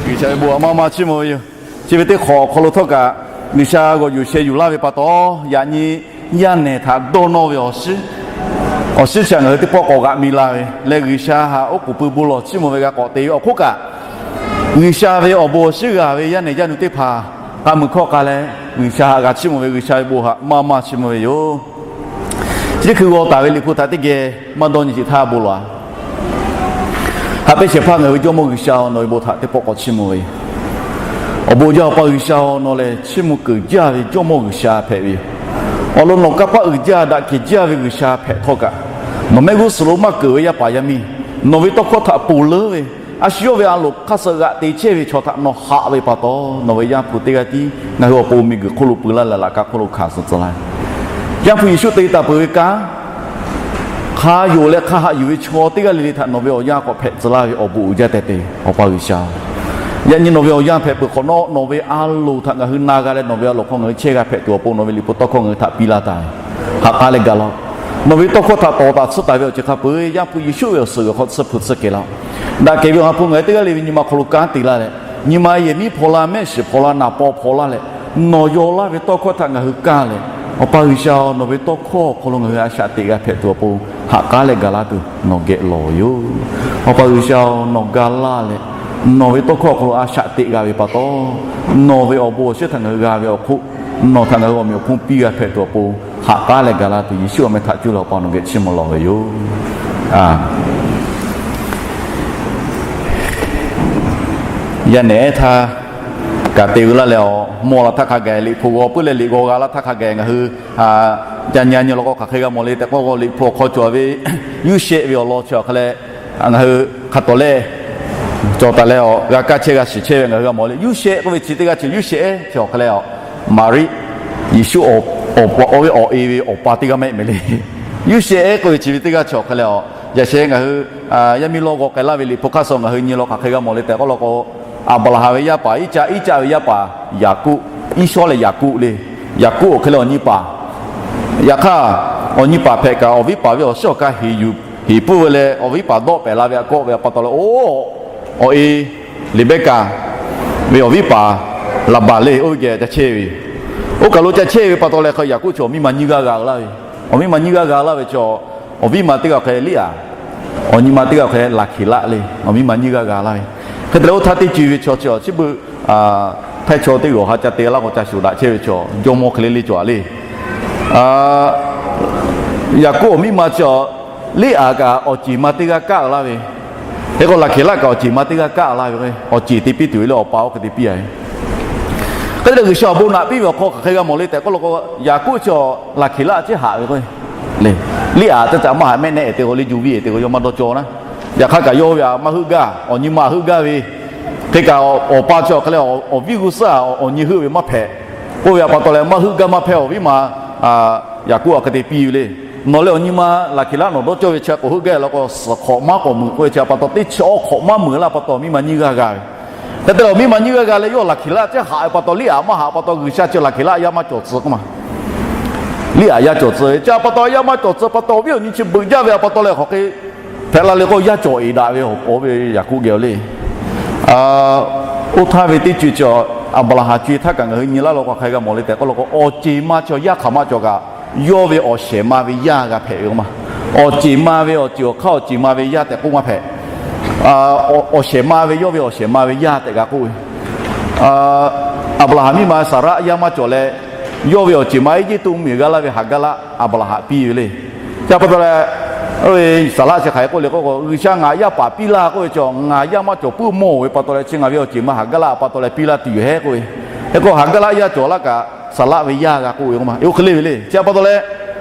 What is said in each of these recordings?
G'uiˬsha ve bon htaꞈ maˇ maˇ chiˇ mvuh ve yoˬ. Chi ve teˇ hk'awꞈ awˬ hk'aw lo htawˇ kaꞈ, G'uiˬsha g'awˬ yuˬ sheh yuˬ laˇ ve pa taw, yaꞈ nyi yaˇ nehˬ htaꞈ dawˇ nawˇ ve awˬ shinˉ, awˬ shinˉ chi htaꞈ ngaˬ hui teˇ pawˆ k'awꞈ g'aꞈ mi la ve leh, G'uiˬsha htaꞈ oˉ k'oˍ pui bon lawˬ chiˇ mvuh ve g'a k'awꞈ te ve awˬ hk'oˆ kaꞈ, G'uiˬsha ve awˬ bon awˬ shinˉ g'a ve yaˇ nehˬ yaˇ nu teˇ hpaˍ k'a muiˬ hkawˇ k'a leh, G'uiˬsha htaꞈ g'a chiˇ mvuh ve G'uiˬsha ve bon htaꞈ maˇ maˇ chiˇ mvuh ve yoˬ. Chi teˇ hkui g'aw taˍ ve Liꞈ hpu htaꞈ teˇ geh maˇ dawˇ nyi sheˍ htaˇ bon lawˬ-a. Haꞈ pehnˇ shehˍ hpaˇ ngaˬ hui ve Jawˇmawˇ G'uiˬsha-oˬ, nawˬ ve bon htaꞈ teˇ pawˆ k'awꞈ chiˇ mvuh ve yoˬ. Awˬ bon jaˇ Awˬ pa G'uiˬsha-oˬ, nawˬ lehˬ chiˇ mvuh keunˍ jaˇ ve Jawˇmawˇ G'uiˬsha hpehꞈ ve yoˬ. Awˬ lawn nawˬ kanˇ paˆ uiˍ jaˇ daꞈ kehˬ jaˇ ve G'uiˬsha hpehꞈ htawˇ kaꞈ, nawˬ mehˆ g'uˇ suhˍ lo maˇ keunˍ ve yaˇ paˍ yaˇ miˇ, nawˬ ve tawˇ hkawˇ htaꞈ ponˬ leuˉ ve, a shu yawˇ ve a loˍ hk'aˇ suh g'aꞈ te chehˇ ve chaw htaꞈ nawˬ haꞈ ve pa taw, nawˬ ve Yaˇ hpu teˇ g'aˇ tiˉ ngaˬ hui awˬ pon miˬguiˬ hk'oˆ lo peu laˇ leh laꞈ ka hk'oˆ lo hkanˍ suh tcuh laˇ ve. Yaˇ hpu Yeˍsuˆ te taˍ peuˬ ve kanˉ, hk'a yonˍ leh hk'a haꞈ yuˬ ve chaw teˇ g'aˇ le le htaꞈ nawˬ ve awˬ yanˇ k'awꞈ hpehꞈ tcuh laˇ ve awˬ bon uiˍ jaˇ tehꞈ te, Awˬ pa G'uiˬsha-oˬ, yaꞈ nyi nawˬ ve awˬ yanˇ hpehꞈ peuˬ hk'awꞈ nawˉ, nawˬ ve a loˍ htaꞈ ngaˬ hui na g'a leh nawˬ ve a loˍ hk'aw ngaˬ hui chehˇ g'a hpehꞈ tuˬ awˬ pon nawˬ ve Liꞈ hpu tawˇ hkawˇ ngaˬ hui htaꞈ piˇ laˇ taˍ ve, haꞈ k'aˉ leh gaˬ laˇ-oˆ. Nawˬ ve tawˇ hkawˇ htaꞈ tawˍ taˍ tsuhˇ taˍ ve awˬ ceuˬ hk'a peu-eˬ Yaˇ hpu Yeˍsuˆ ve awˬ suhˍ g'uiˬ hk'aw tsuhˇ hpu tsuhˇ kehˬ laˇ-oˆ. Daꞈ kehˬ ve awˬ ha hpu ngaˬ hui teˇ g'aˇ le ve nyi ma hk'aw lo kanˉ te laˇ leh, nyi ma yehˬ miˉ hpaw laˇ, mehˆ shiˍ hpaw laˇ, naˍ paw hpaw laˇ leh, nawˬ yaw laˇ ve tawˇ hkawˇ htaꞈ ngaˬ hui kaˇ leh, Awˬ pa G'uiˬsha-oˬ, nawˬ ve tawˇ hkawˇ awˬ hk'aw lo ngaˬ hui a shaꞈ teꞈ g'a hpehꞈ tuˬ awˬ pon haꞈ k'aˉ leh gaˬ laˇ tuˬ nawˬ geh lawˬ ve yoˬ. Awˬ pa G'uiˬsha-oˬ, nawˬ ga laˇ leh, nawˬ ve tawˇ hkawˇ awˬ hk'aw lo a shaꞈ teꞈ g'a ve pa taw, nawˬ ve awˬ bon awˬ shinˉ htaꞈ ngaˬ hui g'a ve awˬ hk'oˆ, nawˬ htaꞈ ngaˬ hui awˬ meꞈ awˬ hponˇ piˇ g'a hpehꞈ tuˬ awˬ pon haꞈ k'aˉ leh gaˬ laˇ tuˬ Yeˍsuˆ awˬ meh htaꞈ cuˇ leh Awˬ pa nawˬ geh chiˇ mvuh lawˬ ve yoˬ. Yaˇ nehˬ ehˉ htaˇ kaꞈ te u laˇ leh, awˬ mawˇ la htaˇ hk'a gaˬ, Liꞈ hpu g'aw puiˉ leh liꞈ g'aw g'a laˇ htaˇ hk'a gaˬ ngaˬ hui ca nyi nyi law k'o hk'aˬ hk'e g'a mawˬ le tehꞈ k'oˆ k'o, Liꞈ hpu awˬ hk'aw cawˬ ve Yuˇ shehˆ ve awˬ lawn chi awˬ hk'a leh, ngaˬ hui hk'a tawˍ leh cawˬ taˍ leh, g'a kaˇ chehˇ g'a shiˍ chehˇ ve ngaˬ hui g'a mawˬ le. Yuˇ shehˆ k'oˆ ve chi teˇ g'aˇ chi Yuˇ shehˆ ehˉ chi awˬ hk'a leh, Maˍriˆ, Yeˍsuˆ awˬ ve awˬ e ve awˬ pa teˇ g'aˇ mehˆ mehˍ le. Yuˇ shehˆ ehˉ k'oˆ ve chi ve teˇ g'aˇ chi awˬ hk'a leh, yaꞈ sheh ngaˬ hui yaˇ miˇ lawˇ g'aw k'ai laˇ ve Liꞈ hpu hk'aˇ suh ngaˬ hui nyi law hk'aˬ hk'e g'a mawˬ le tehꞈ k'oˆ law k'o, Aˍbraˍhanˍ ve yaˇ paˍ Iˉcaˆ, Iˉcaˆ ve yaˇ paˍ Yaˍkoˆ, Iˉsawˇ leh Yaˍkoˆ le. Yaˍkoˆ awˬ hk'e leh awˬ nyi paˍ. Yaꞈ hk'aˇ, awˬ nyi paˍ hpehꞈ kaꞈ awˬ viˉ paˍ ve awˬ shiˉ awˬ ka heˍ yuˬ heˍ puiˉ ve leh, awˬ viˉ paˍ dawˆ pehˍ la ve aꞈ kawˆ ve pa taw leh, oˇ, awˬ e Liˍbehˇkaˍ ve awˬ viˉ paˍ Laˍbaˍ le oˇ ve geh ca chehˇ ve. Oˇ kaˬ lo ca chehˇ ve pa taw leh hk'e Yaˍkoˆ chi awˬ miˇ ma nyiˇ g'aˇ g'a laˇ ve. Awˬ miˇ ma nyiˇ g'aˇ g'a laˇ ve chi, awˬ viˉ ma teˇ g'aˇ hk'e Liˉaꞈ, awˬ nyi ma teˇ g'aˇ hk'e Laˍhkeˍlaˆ le. Awˬ miˇ ma nyiˇ g'aˇ g'a laˇ ve. Hk'e te leh oˇ htaˇ teˇ co e ve chaw chi chi beuꞈ hpehˇ chaw teˇ g'awˬ ha ca te laˇ k'o ca shuˍ daꞈ chehˇ ve chaw jawˇmawˇ hk'e le le cawˬ a le. Yaˍkoˆ awˬ miˇ ma chi Liˉaꞈ kaꞈ awˬ ceˬ ma teˇ g'aˇ kaˆ laˇ ve, hk'e k'o Laˍhkeˍlaˆ kaꞈ awˬ ceˬ ma teˇ g'aˇ kaˆ laˇ ve, awˬ ceˬ te piˇ tuˬ ve le awˬ pa oˇ hk'e te piˇ a ve. Hk'e te leh G'uiˬsha awˬ bon naꞈ piˇ ve awˬ hk'aw hk'aˬ hk'e g'a mawˬ le tehꞈ k'oˆ law k'o, Yaˍkoˆ chi Laˍhkeˍlaˆ ciˉ haꞈ ve k'o, le, Liˉaꞈ teˇ htaꞈ maˇ haꞈ mehˆ nehˆ te k'o le, juˇ viˉ te k'o yawˇ maˇ dawˇ cawˇ naˉ. Yaꞈ hk'aˇ kaꞈ yawˇ ve a maˇ heuˆ gaˇ, awˬ nyi ma heuˆ gaˇ ve, hk'e kaꞈ awˬ pa chi awˬ hk'e leh awˬ viˉ g'uˇ suhˉ awˬ nyi heuˆ ve maˇ hpehꞈ. Oˇ ve a pa taw leh maˇ heuˆ gaˇ maˇ hpehꞈ awˬ viˉ ma Yaˍkoˆ a hk'e te piˇ ve le. Nawˬ leh awˬ nyi ma Laˍhkeˍlaˆ nawˬ dawˇ cawˇ ve chi k'awꞈ heuˆ gaˇ law k'o, suhˍ hk'awꞈ maˇ k'awꞈ meuˍ k'oˆ ve chi a pa taw teˇ chi awˬ hk'awꞈ maˇ meuˍ laˇ pa taw miˇ ma nyiˇ g'aˇ g'a ve. Hk'e te leh awˬ miˇ ma nyiˇ g'aˇ g'a leh yawˇ Laˍhkeˍlaˆ ciˉ haꞈ ve pa taw Liˉaꞈ maˇ haꞈ pa taw G'uiˬsha chi Laˍhkeˍlaˆ yaˇ maˇ cawˬ tcuh k'oˆ ma. Liˉaꞈ yaˇ cawˬ tcuh ve chi a pa taw yaˇ maˇ cawˬ tcuh pa taw awˬ viˉ awˬ nyi chi beuꞈ jaˇ ve a pa taw leh hk'aˬ hk'e hpehꞈ la le k'o, yaˇ cawˬ eˍ daꞈ ve awˬ ve Yaˍkoˆ geh le. Oˇ htaˇ ve teˇ co e chi Aˍbraˍhanˍ co e htaˇ kaꞈ ngaˬ hui nyi laˇ law k'o hk'aˬ hk'e g'a mawˬ le tehꞈ k'oˆ law k'o, awˬ ceˬ ma chi yaˇ hk'aˬ maˇ cawˬ kaꞈ, yawˇ ve awˬ shehˍ ma ve yaˇ g'a hpehꞈ ve k'oˆ ma. Awˬ ceˬ ma ve awˬ ceˬ awˬ hk'aˇ awˬ ceˬ ma ve yaˇ tehꞈ k'oˆ maˇ hpehꞈ. Awˬ shehˍ ma ve yawˇ ve awˬ shehˍ ma ve yaˇ tehꞈ g'a k'oˆ ve. Aˍbraˍhanˍ miˇ ma Saˍraˆ yaˇ maˇ cawˬ leh, yawˇ ve awˬ ceˬ ma Eˇjiˇtuꞈ mvuhˇmiˬ g'a laˇ ve Haˍgaˇlaˆ Aˍbraˍhanˍ piˇ ve le. Chi a pa taw leh, oˇ ve Saˍraˆ chi hk'aˬ hk'e k'oˆ le k'oˆ k'o, G'uiˬsha ngaˬ yaˇ paˍ piˇ laˇ k'oˆ ve chi, ngaˬ yaˇ maˇ cawˬ puiˉ mawˬ ve pa taw leh chi ngaˬ ve awˬ ceˬ ma Haˍgaˇlaˆ a pa taw leh piˇ laˇ tuˬ yoˬ hehˉ k'oˆ ve. Hk'e k'o Haˍgaˇlaˆ yaˇ cawˬ laˇ kaꞈ Saˍraˆ ve yaˇ g'a k'oˆ ve k'oˆ ma. Oˇ hk'e le ve le. Chi a pa taw leh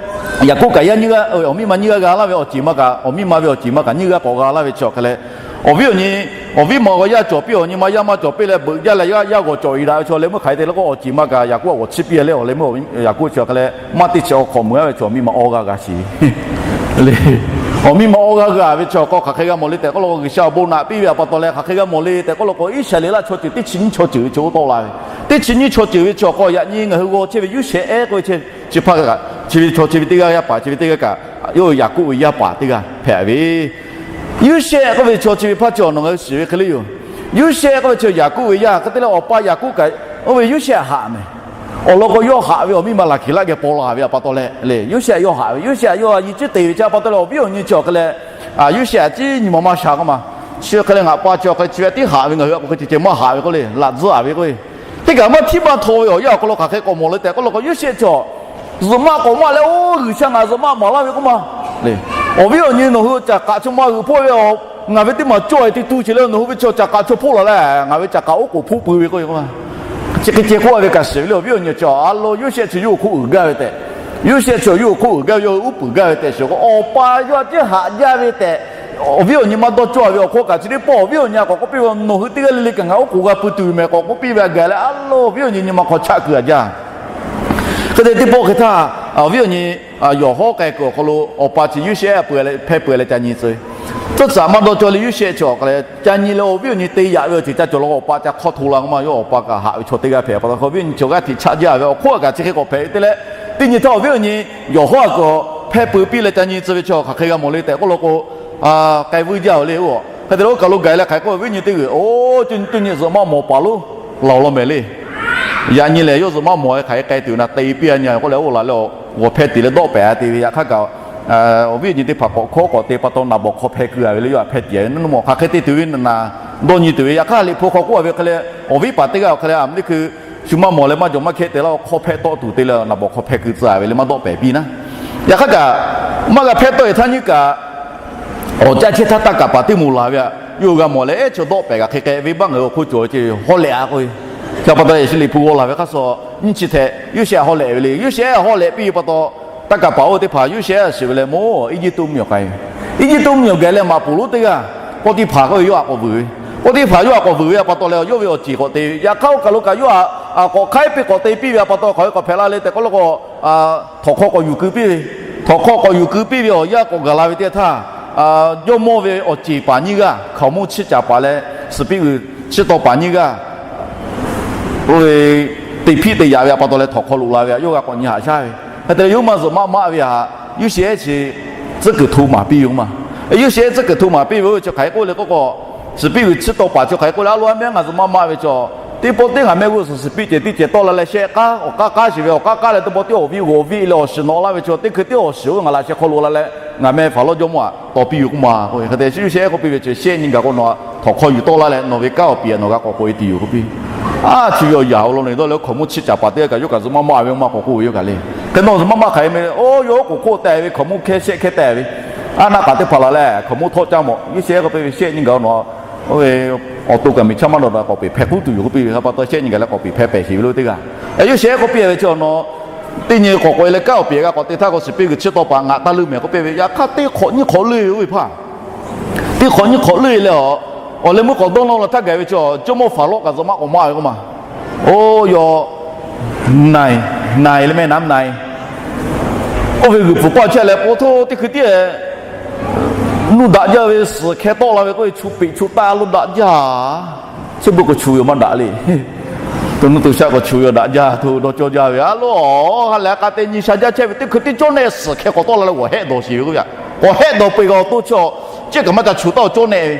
Yaˍkoˆ kaꞈ yaˇ nyiˇ g'aˇ, awˬ miˇ ma nyiˇ g'aˇ g'a laˇ ve awˬ ceˬ ma kaꞈ, awˬ miˇ ma ve awˬ ceˬ ma kaꞈ nyiˇ g'aˇ k'awꞈ g'a laˇ ve chi awˬ hk'e leh, awˬ viˉ awˬ nyi, awˬ viˉ ma awˬ yaˇ cawˬ piˇ, awˬ nyi ma yaˇ maˇ cawˬ piˇ leh beuꞈ jaˇ leh yaˇ g'awˬ cawˬ iˍ daꞈ ve chi awˬ leh meuˇ hk'aˬ hk'e te le k'o, awˬ ceˬ ma kaꞈ Yaˍkoˆ a g'awˬ chiˇ piˇ leh awˬ leh meuˇ Yaˍkoˆ chi awˬ hk'e leh maˇ teˇ chi awˬ hk'awꞈ meuˬ a ve chi awˬ miˇ ma awˇ g'aˇ g'a sheˍ le. Awˬ miˇ ma awˇ g'aˇ g'a ve chi awˬ hk'aw hk'aˬ hk'e g'a mawˬ le tehꞈ k'oˆ lo k'o, G'uiˬsha awˬ bon naꞈ piˇ ve a pa taw leh hk'aˬ hk'e g'a mawˬ le tehꞈ k'oˆ lo k'o, Iˉsaˍreˍlaˆ chaw ceuˬ teˇ chi nyiˇ chaw ceuˬ ve chi oˇ tawˆ la ve, teˇ chi nyiˇ chaw ceuˬ ve chi awˬ hk'aw yaꞈ nyi ngaˬ hui g'aw chehˇ ve Yoˇsehꞈ k'oˆ ve chi, chi hpaˇ kaꞈ chi ve chaw chi ve teˇ g'aˇ yaˇ paˍ chi ve teˇ g'aˇ kaꞈ, yawˇ hui Yaˍkoˆ ve yaˇ paˍ teˇ g'aˇ hpehꞈ ve. Yoˇsehꞈ k'oˆ ve chaw chi ve hpaˇ chi awˬ nawˬ ngaˬ hui shiˍ ve hk'e le yoˬ. Yoˇsehꞈ k'oˆ ve chi Yaˍkoˆ ve yaˇ hk'e te leh awˬ pa Yaˍkoˆ kaꞈ oˇ ve Yoˇsehꞈ haꞈ mehˍ. Awˬ lawn k'o, yawˇ haꞈ ve awˬ miˇ ma Laˍhkeˍlaˆ geh paw la ve a pa taw leh le, Yoˇsehꞈ yawˇ haꞈ ve, Yoˇsehꞈ yawˇ a yi ciˉ te ve chi a pa taw leh awˬ viˉ awˬ nyi chi awˬ hk'e leh, Yoˇsehꞈ a ciˉ nyi ma maˇ sha k'oˆ ma. Chi hk'e leh ngaˬ pa chi awˬ hk'e chi ve tiˉ haꞈ ve, ngaˬ hui a k'o hk'e ceh ceh maˇ haꞈ ve k'oˆ le, laꞈ tzuhˇ a ve k'oˆ ve, teˇ kaꞈ maˇ htiˇ maˇ htaw ve awˬ yanˇ awˬ hk'aw lo hk'aˬ hk'e k'awꞈ mawˬ le tehꞈ k'oˆ lo k'o, Yoˇsehꞈ chi zuhꞈ maˆ k'awꞈ maˆ leh oˇ G'uiˬsha ngaˬ zuhꞈ maˆ maˍ laˇ ve k'oˆ ma le. Awˬ viˉ awˬ nyi nawˬ hui caꞈ k'aꞈ chaw ma g'euꞈ hpawˇ ve a, ngaˬ ve teˇ maˬ cawˇ e teˇ tu chi leh nawˬ hui ve chaw caꞈ k'aꞈ chaw hpawˇ la leh ngaˬ ve caꞈ k'aꞈ oˉ k'oˍ hpfuhˆ pui ve k'oˆ ve k'o, chi hk'e ceh k'oˆ a ve kaꞈ shiˍ ve le. Awˬ viˉ awˬ nyi chi a lo Yoˇsehꞈ chi yawˇ hui hk'oˆ uiˍ gaˇ ve tehꞈ, Yoˇsehꞈ chi yawˇ hui hk'oˆ uiˍ gaˇ ve, yawˇ hui uˉ peunˍ gaˇ ve tehꞈ shiˍ k'o, awˬ pa yawˇ a ciˉ haꞈ jaˇ ve tehꞈ, awˬ viˉ awˬ nyi maˇ dawˇ cawˇ a ve awˬ hk'oˆ kaꞈ chi teˇ pawˆ awˬ viˉ awˬ nyi a k'awꞈ k'oˆ piˇ ve, Nawˬ hui teˇ g'aˇ le le kaꞈ ngaˬ oˉ k'oˍ g'a pui tuˬ mehˍ k'awꞈ k'oˆ piˇ ve a gaˬ leh, a lo awˬ viˉ awˬ nyi nyi ma hk'aw chaˆ keu a jaˇ. Hk'e te teˇ pawˆ hk'e htaˇ, awˬ viˉ awˬ nyi yawˬ hawˉ k'ai kuiˬ awˬ hk'aw lo awˬ pa chi Yoˇsehꞈ hpehˇ peu-eˬ leh ca nyi tcuh ve. Tcuhˇ tcaꞈ maˇ dawˇ cawˇ le Yoˇsehꞈ chi awˬ hk'e leh ca nyi leh awˬ viˉ awˬ nyi te yaꞈ ve awˬ ceuˬ ca cawˬ law k'o, awˬ pa ca hk'awˇ hto la k'oˆ ma. Yawˇ awˬ pa kaꞈ haꞈ ve chaw teˇ g'aˇ hpehꞈ pa taw, awˬ viˉ awˬ nyi chaw g'aˇ hteꞈ chaˆ jaˇ ve awˬ hk'oˆ a kaꞈ chi hk'e k'awꞈ hpehꞈ ve te leh, teˇ nyi htaˇ awˬ viˉ awˬ nyi yawˬ hawˉ a kuiˬ hpehˇ peu piˇ leh ca nyi tcuh ve chi hk'aˬ hk'e g'a mawˬ le tehꞈ k'oˆ lo k'o, k'ai vuiˇ jaˇ ve le. Oˇ hk'e te leh oˇ kaˬ lo gaˬ leh hk'aˬ hk'e k'oˆ ve, viˉ nyi teˇ g'uiˬ, oˇ, teˇ nyi zuhꞈ maˆ mawˬ paˍ lonˉ laˬ law mehˍ le. Yaꞈ nyi lehˬ yawˇ zuhꞈ maˆ mawˬ hk'aˬ hk'e k'ai tuˬ na te piˇ a nyi k'oˆ leh, oˇ la leh g'awˬ hpeh tiˍ leh dawˆ pehˍ a te ve. Yaꞈ hk'aˇ kaꞈ awˬ viˉ awˬ nyi teˇ hpaˍ k'awꞈ hkawˉ k'awꞈ te pa taw naˍ bawˬ hk'aw hpeh keu a ve le. Yawˇ htaꞈ hpeh tiˍ a ve, naˇ naˇ mawˬ hk'aˬ hk'e te tuˬ ve naˍ naˍ dawˇ nyi tuˬ ve. Yaꞈ hk'aˇ Liꞈ hpu hk'aw k'oˆ a ve hk'e leh, awˬ viˉ paˍ teˇ g'aˇ awˬ hk'e leh a mvuhˇ teˇ hkui shu maˇ mawˬ leh maˇ jawˬ maˇ hkehˇ te laˇ, hk'awˇ hpehˇ tawˆ tuˬ te leh naˍ bawˬ hk'aw hpeh keu tcuh a ve le, maˇ dawˆ pehˍ piˇ naˉ. Yaꞈ hk'aˇ kaꞈ maˇ g'a hpehˇ tawˆ e htaˇ nyiˇ kaꞈ awˬ caˇ chehˇ htaˇ taˇ kaˍ paˍ teˇ moˍ laˬ ve a, yawˇ hui g'a mawˬ leh, Eˉ, chaw dawˆ pehˍ kaꞈ hk'e k'ai venˇbaˆ ngaˬ hui awˬ hk'oˆ cawˬ ve ce, hawˉ lehꞈ a k'oˆ ve. Chi pa taw Yeˍsuˆ Liꞈ hpu g'aw laˬ ve hk'aˇ suh nyiˇ chi htehꞈ Yoˇsehꞈ hawˉ lehꞈ ve le. Yoˇsehꞈ hawˉ lehꞈ piˇ ve pa taw, taˇ kaˍ paˍ oˇ ve teˇ hpaˍ Yoˇsehꞈ shiˍ ve leh, moˇ Eˇjiˇtuꞈ mvuhˇmiˬ awˬ k'ai ve. Eˇjiˇtuꞈ mvuhˇmiˬ awˬ gaˬ leh maꞈ poˍ lonˉ teˇ g'aˇ, Pawˇtiˇhpaˍ k'oˆ ve yawˇ htaꞈ k'awꞈ vuiˬ ve. Pawˇtiˇhpaˍ yawˇ htaꞈ k'awꞈ vuiˬ ve a pa taw leh yawˇ ve awˬ ceˬ k'awꞈ te ve. Yaꞈ hk'aˇ oˇ kaˬ lo kaꞈ yawˇ htaꞈ k'awꞈ hk'aiˉ piˇ k'awꞈ te piˇ ve a pa taw, hk'aˬ hk'e k'awꞈ hpehꞈ la le tehꞈ k'oˆ lo k'o, htawnˍ hk'aw k'awꞈ yuˬ keu piˇ ve. Htawnˍ hk'aw k'awꞈ yuˬ keu piˇ ve awˬ yanˇ k'awꞈ gaˬ la ve teˇ htaˇ, jawˇmawˇ ve awˬ ceˬ paˍ nyiˇ g'aˇ, hkaoˍmonˇ chiˇ caˍ paˍ leh suhˍ piˇ g'uiˬ chiˇ taw paˍ nyiˇ g'aˇ, oˇ ve te hpiˆ te yaꞈ ve a pa taw leh htawnˍ hk'aw loꞈ la ve a, yawˇ g'a k'awꞈ nyi haꞈ shaˉ ve. Hk'e te leh yawˇ maˇ zuhꞈ maˆ maˆ ve htaꞈ Yoˇsehꞈ chi tcuhˉ kuiˬ hto maˍ piˇ ve k'oˆ ma. Yoˇsehꞈ tcuhˉ kuiˬ hto maˍ piˇ ve oˇ ve chi hk'aˬ hk'e k'oˆ le k'oˆ k'o, suhˍ piˇ g'uiˬ chiˇ taw paˍ chi hk'aˬ hk'e k'oˆ le, A lo, a mehˉ ngaˬ zuhꞈ maˆ maˆ ve chaw, teˇ pawˆ teˇ ngaˬ mehˆ g'uˇ suhˍ suhˍ piˇ cehˬ teˇ cehˬ tawˆ la leh shehˆ k'aˉ awˬ k'aˉ k'aˉ shiˍ ve, awˬ k'aˉ k'aˉ leh teˇ pawˆ teˇ awˬ viˉ g'awˬ viˉ leh awˬ shiˍ nawꞈ laˇ ve chaw teˇ hkui teˇ awˬ shiˍ oˇ ve ngaˬ laꞈ sheh hk'aw loꞈ la leh ngaˬ meh faˍ lawˇ jawˇmawˇ htaꞈ taw piˇ ve k'oˆ ma. Hk'e te Yoˇsehꞈ k'oˆ piˇ ve chi, Shehˆ nyi gaˬ k'o nawˬ htawnˍ hk'aw yuˬ tawˆ laˇ leh nawˬ ve kanˉ awˬ piˍ htaꞈ nawˬ g'a k'awꞈ k'oꞈ e tuˬ yoˬ k'oˆ piˇ. A, chi yawˇ yaꞈ-oˬ law nawˬ dawˇ leh hkaoˍmonˇ chiˇ caˍ paˍ teˇ g'aˇ kaꞈ yawˇ kaꞈ zuhꞈ maˆ maˆ ve maˇ k'awꞈ k'oˆ ve yawˇ kaꞈ le. Hk'e nawˬ zuhꞈ maˆ maˆ hk'aˬ hk'e meh, oˇ yawˇ k'oˍ hk'oˆ teh ve hkaoˍmonˇ hkehˇ shehˆ hkehˇ teh ve, a naˆ k'aꞈ teˇ hpaˍ laˬ leh hkaoˍmonˇ htawˆ caˇ mawˬ. Yoˇsehꞈ k'oˆ piˇ ve, Shehˆ nyi gaˬ nawˬ oˇ ve awˬ to kaꞈ miˬ chaˇ maˇ dawˬ daꞈ k'awꞈ peꞈ hpehꞈ k'oˆ tuˬ yoˬ k'oˆ piˇ ve. Hk'e pa taw shehˆ nyi gaˬ leh k'awꞈ peꞈ hpehꞈ pehˍ sheˍ ve lo teˇ g'aˇ. Yoˇsehꞈ k'oˆ piˇ ve chi awˬ nawˬ teˇ nyi k'awꞈ k'oꞈ e leh kanˉ awˬ piˍ g'a k'awꞈ te htaˇ k'o, suhˍ piˇ g'uiˬ chiˇ taw paˍ ngaˬ taˇ leuˇ mehˍ k'oˆ piˇ ve. Yaꞈ hk'aˇ teˇ hk'awꞈ nyiˇ hk'awꞈ leuˇ ve oˇ ve hpaˇ, teˇ hk'awꞈ nyiˇ hk'awꞈ leuˇ e leh a, awˬ leh meuˇ k'awꞈ dawˇ nawˇ la htaˇ gaˬ ve chi jawˇmawˇ Faˍlawˇ kaꞈ zuhꞈ maˆ k'awꞈ maˆ ve k'oˆ ma. Oˇ yawˇ naˬ, naˬ leh meh naˉ naˬ, oˇ ve g'uiˬ pfuhˍ paˇ chehˇ leh pa htoˇ teˇ hkui tiˉ nuˇ daꞈ jaˇ ve suhˍ hkeh tawˆ la ve k'oˆ ve, chu peꞈ chu taˇ lo daꞈ jaˇ. Chi beuꞈ k'o chu ve maˇ daꞈ le. To nuˇ to shaˆ k'awꞈ chu ve awˬ daꞈ jaˇ hto dawˇ cawˇ jaˇ ve a lo. Ha lehˬ a k'a te nyi sha jaˇ chehˇ ve teˇ hkui tiˉ cawˇ nehˆ suhˍ hkeh k'awꞈ tawˆ la leh g'awˬ hehˆ dawˬ sheˍ ve k'oˆ ve. G'awˬ hehˆ dawˬ peu eˬ kaꞈ awˬ to chi, chi kaꞈ maˇ ca chu taˇ awˬ cawˇ nehˆ ve.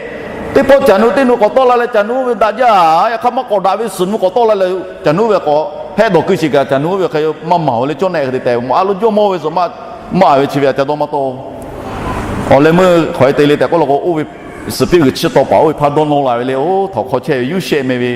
Teˇ pawˆ caˬ nu teˇ nu k'awꞈ tawˆ la leh caˬ nu oˇ ve daꞈ jaˇ. Yaꞈ hk'aˇ maˇ k'awꞈ daꞈ ve suhˍ nu k'awꞈ tawˆ la leh caˬ nu oˇ ve k'awꞈ hehˆ dawˬ keu sheˍ kaꞈ caˬ nu oˇ ve hk'e maˇ maˍ-oˬ leh cawˇ nehˆ hk'e te tehꞈ a lo jawˇmawˇ ve zuhꞈ maˆ maˆ ve chi ve a ca dawˇ maˇ tawˆ. Awˬ leh meuˇ hk'aˬ hk'e te le tehꞈ k'oˆ la k'o, oˇ ve suhˍ piˇ g'uiˬ chiˇ taw paˍ oˇ ve hpaˇ dawˇ nawˇ la ve le. Oˇ htawnˍ hk'aw chehˇ ve Yoˇsehꞈ meh ve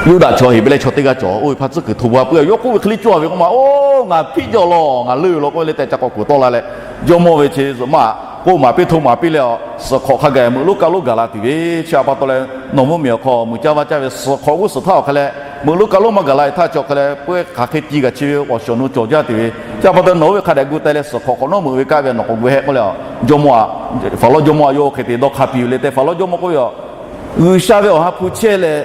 Yuˇdaꞈ chaw Heˍbrehˇ chaw teˇ g'aˇ cawˬ, oˇ ve hpaˇ tcuhˉ kuiˬ hto ba puiˉ a. Yawˇ k'oˆ ve hk'e le cawˇ ve k'oˆ ma, Oˇ, ngaˬ hpiˆ jaw lawˬ, ngaˬ leuˇ ve lawˬ k'oˆ ve le tehꞈ ca k'awꞈ kuˬ tawˆ la leh, jawˇmawˇ ve chi zuhꞈ maˆ k'oˆ maˍ piˇ hto maˍ piˇ leh a, suhˍ hk'awꞈ hk'a gaˬ meuꞈ lonˉ kaˇ lonˉ gaˬ la tuˬ ve chi a pa taw leh, nawˬ mvuhˇmiˬ awˬ hk'aw muiˬ caˇ vaˇ caˇ ve suhˍ hk'awꞈ g'uˇ suhˍ htaˇ awˬ hk'e leh meuꞈ lonˉ kaˇ lonˉ maˇ gaˬ la e htaˇ chi awˬ hk'e leh, peuˬ hk'aˬ hk'e ti kaꞈ chi ve awˬ shiˍ awˬ nu cawˬ jaˇ tuˬ ve Chi pa taw nawˬ oˇ ve hk'a dehꞈ gu teh leh suhˍ hk'awꞈ hk'awꞈ nawˉ meuꞈ ve kaˆ ve nawˬ k'awꞈ gu hehˆ k'oˆ leh, jawˇmawˇ, Faˍlawˇ jawˇmawˇ a yawˇ hk'e te dawˇ hk'a piˇ ve le tehꞈ Faˍlawˇ jawˇmawˇ k'oˆ ve yoˬ. G'uiˬsha ve awˬ ha hpu chehˇ leh,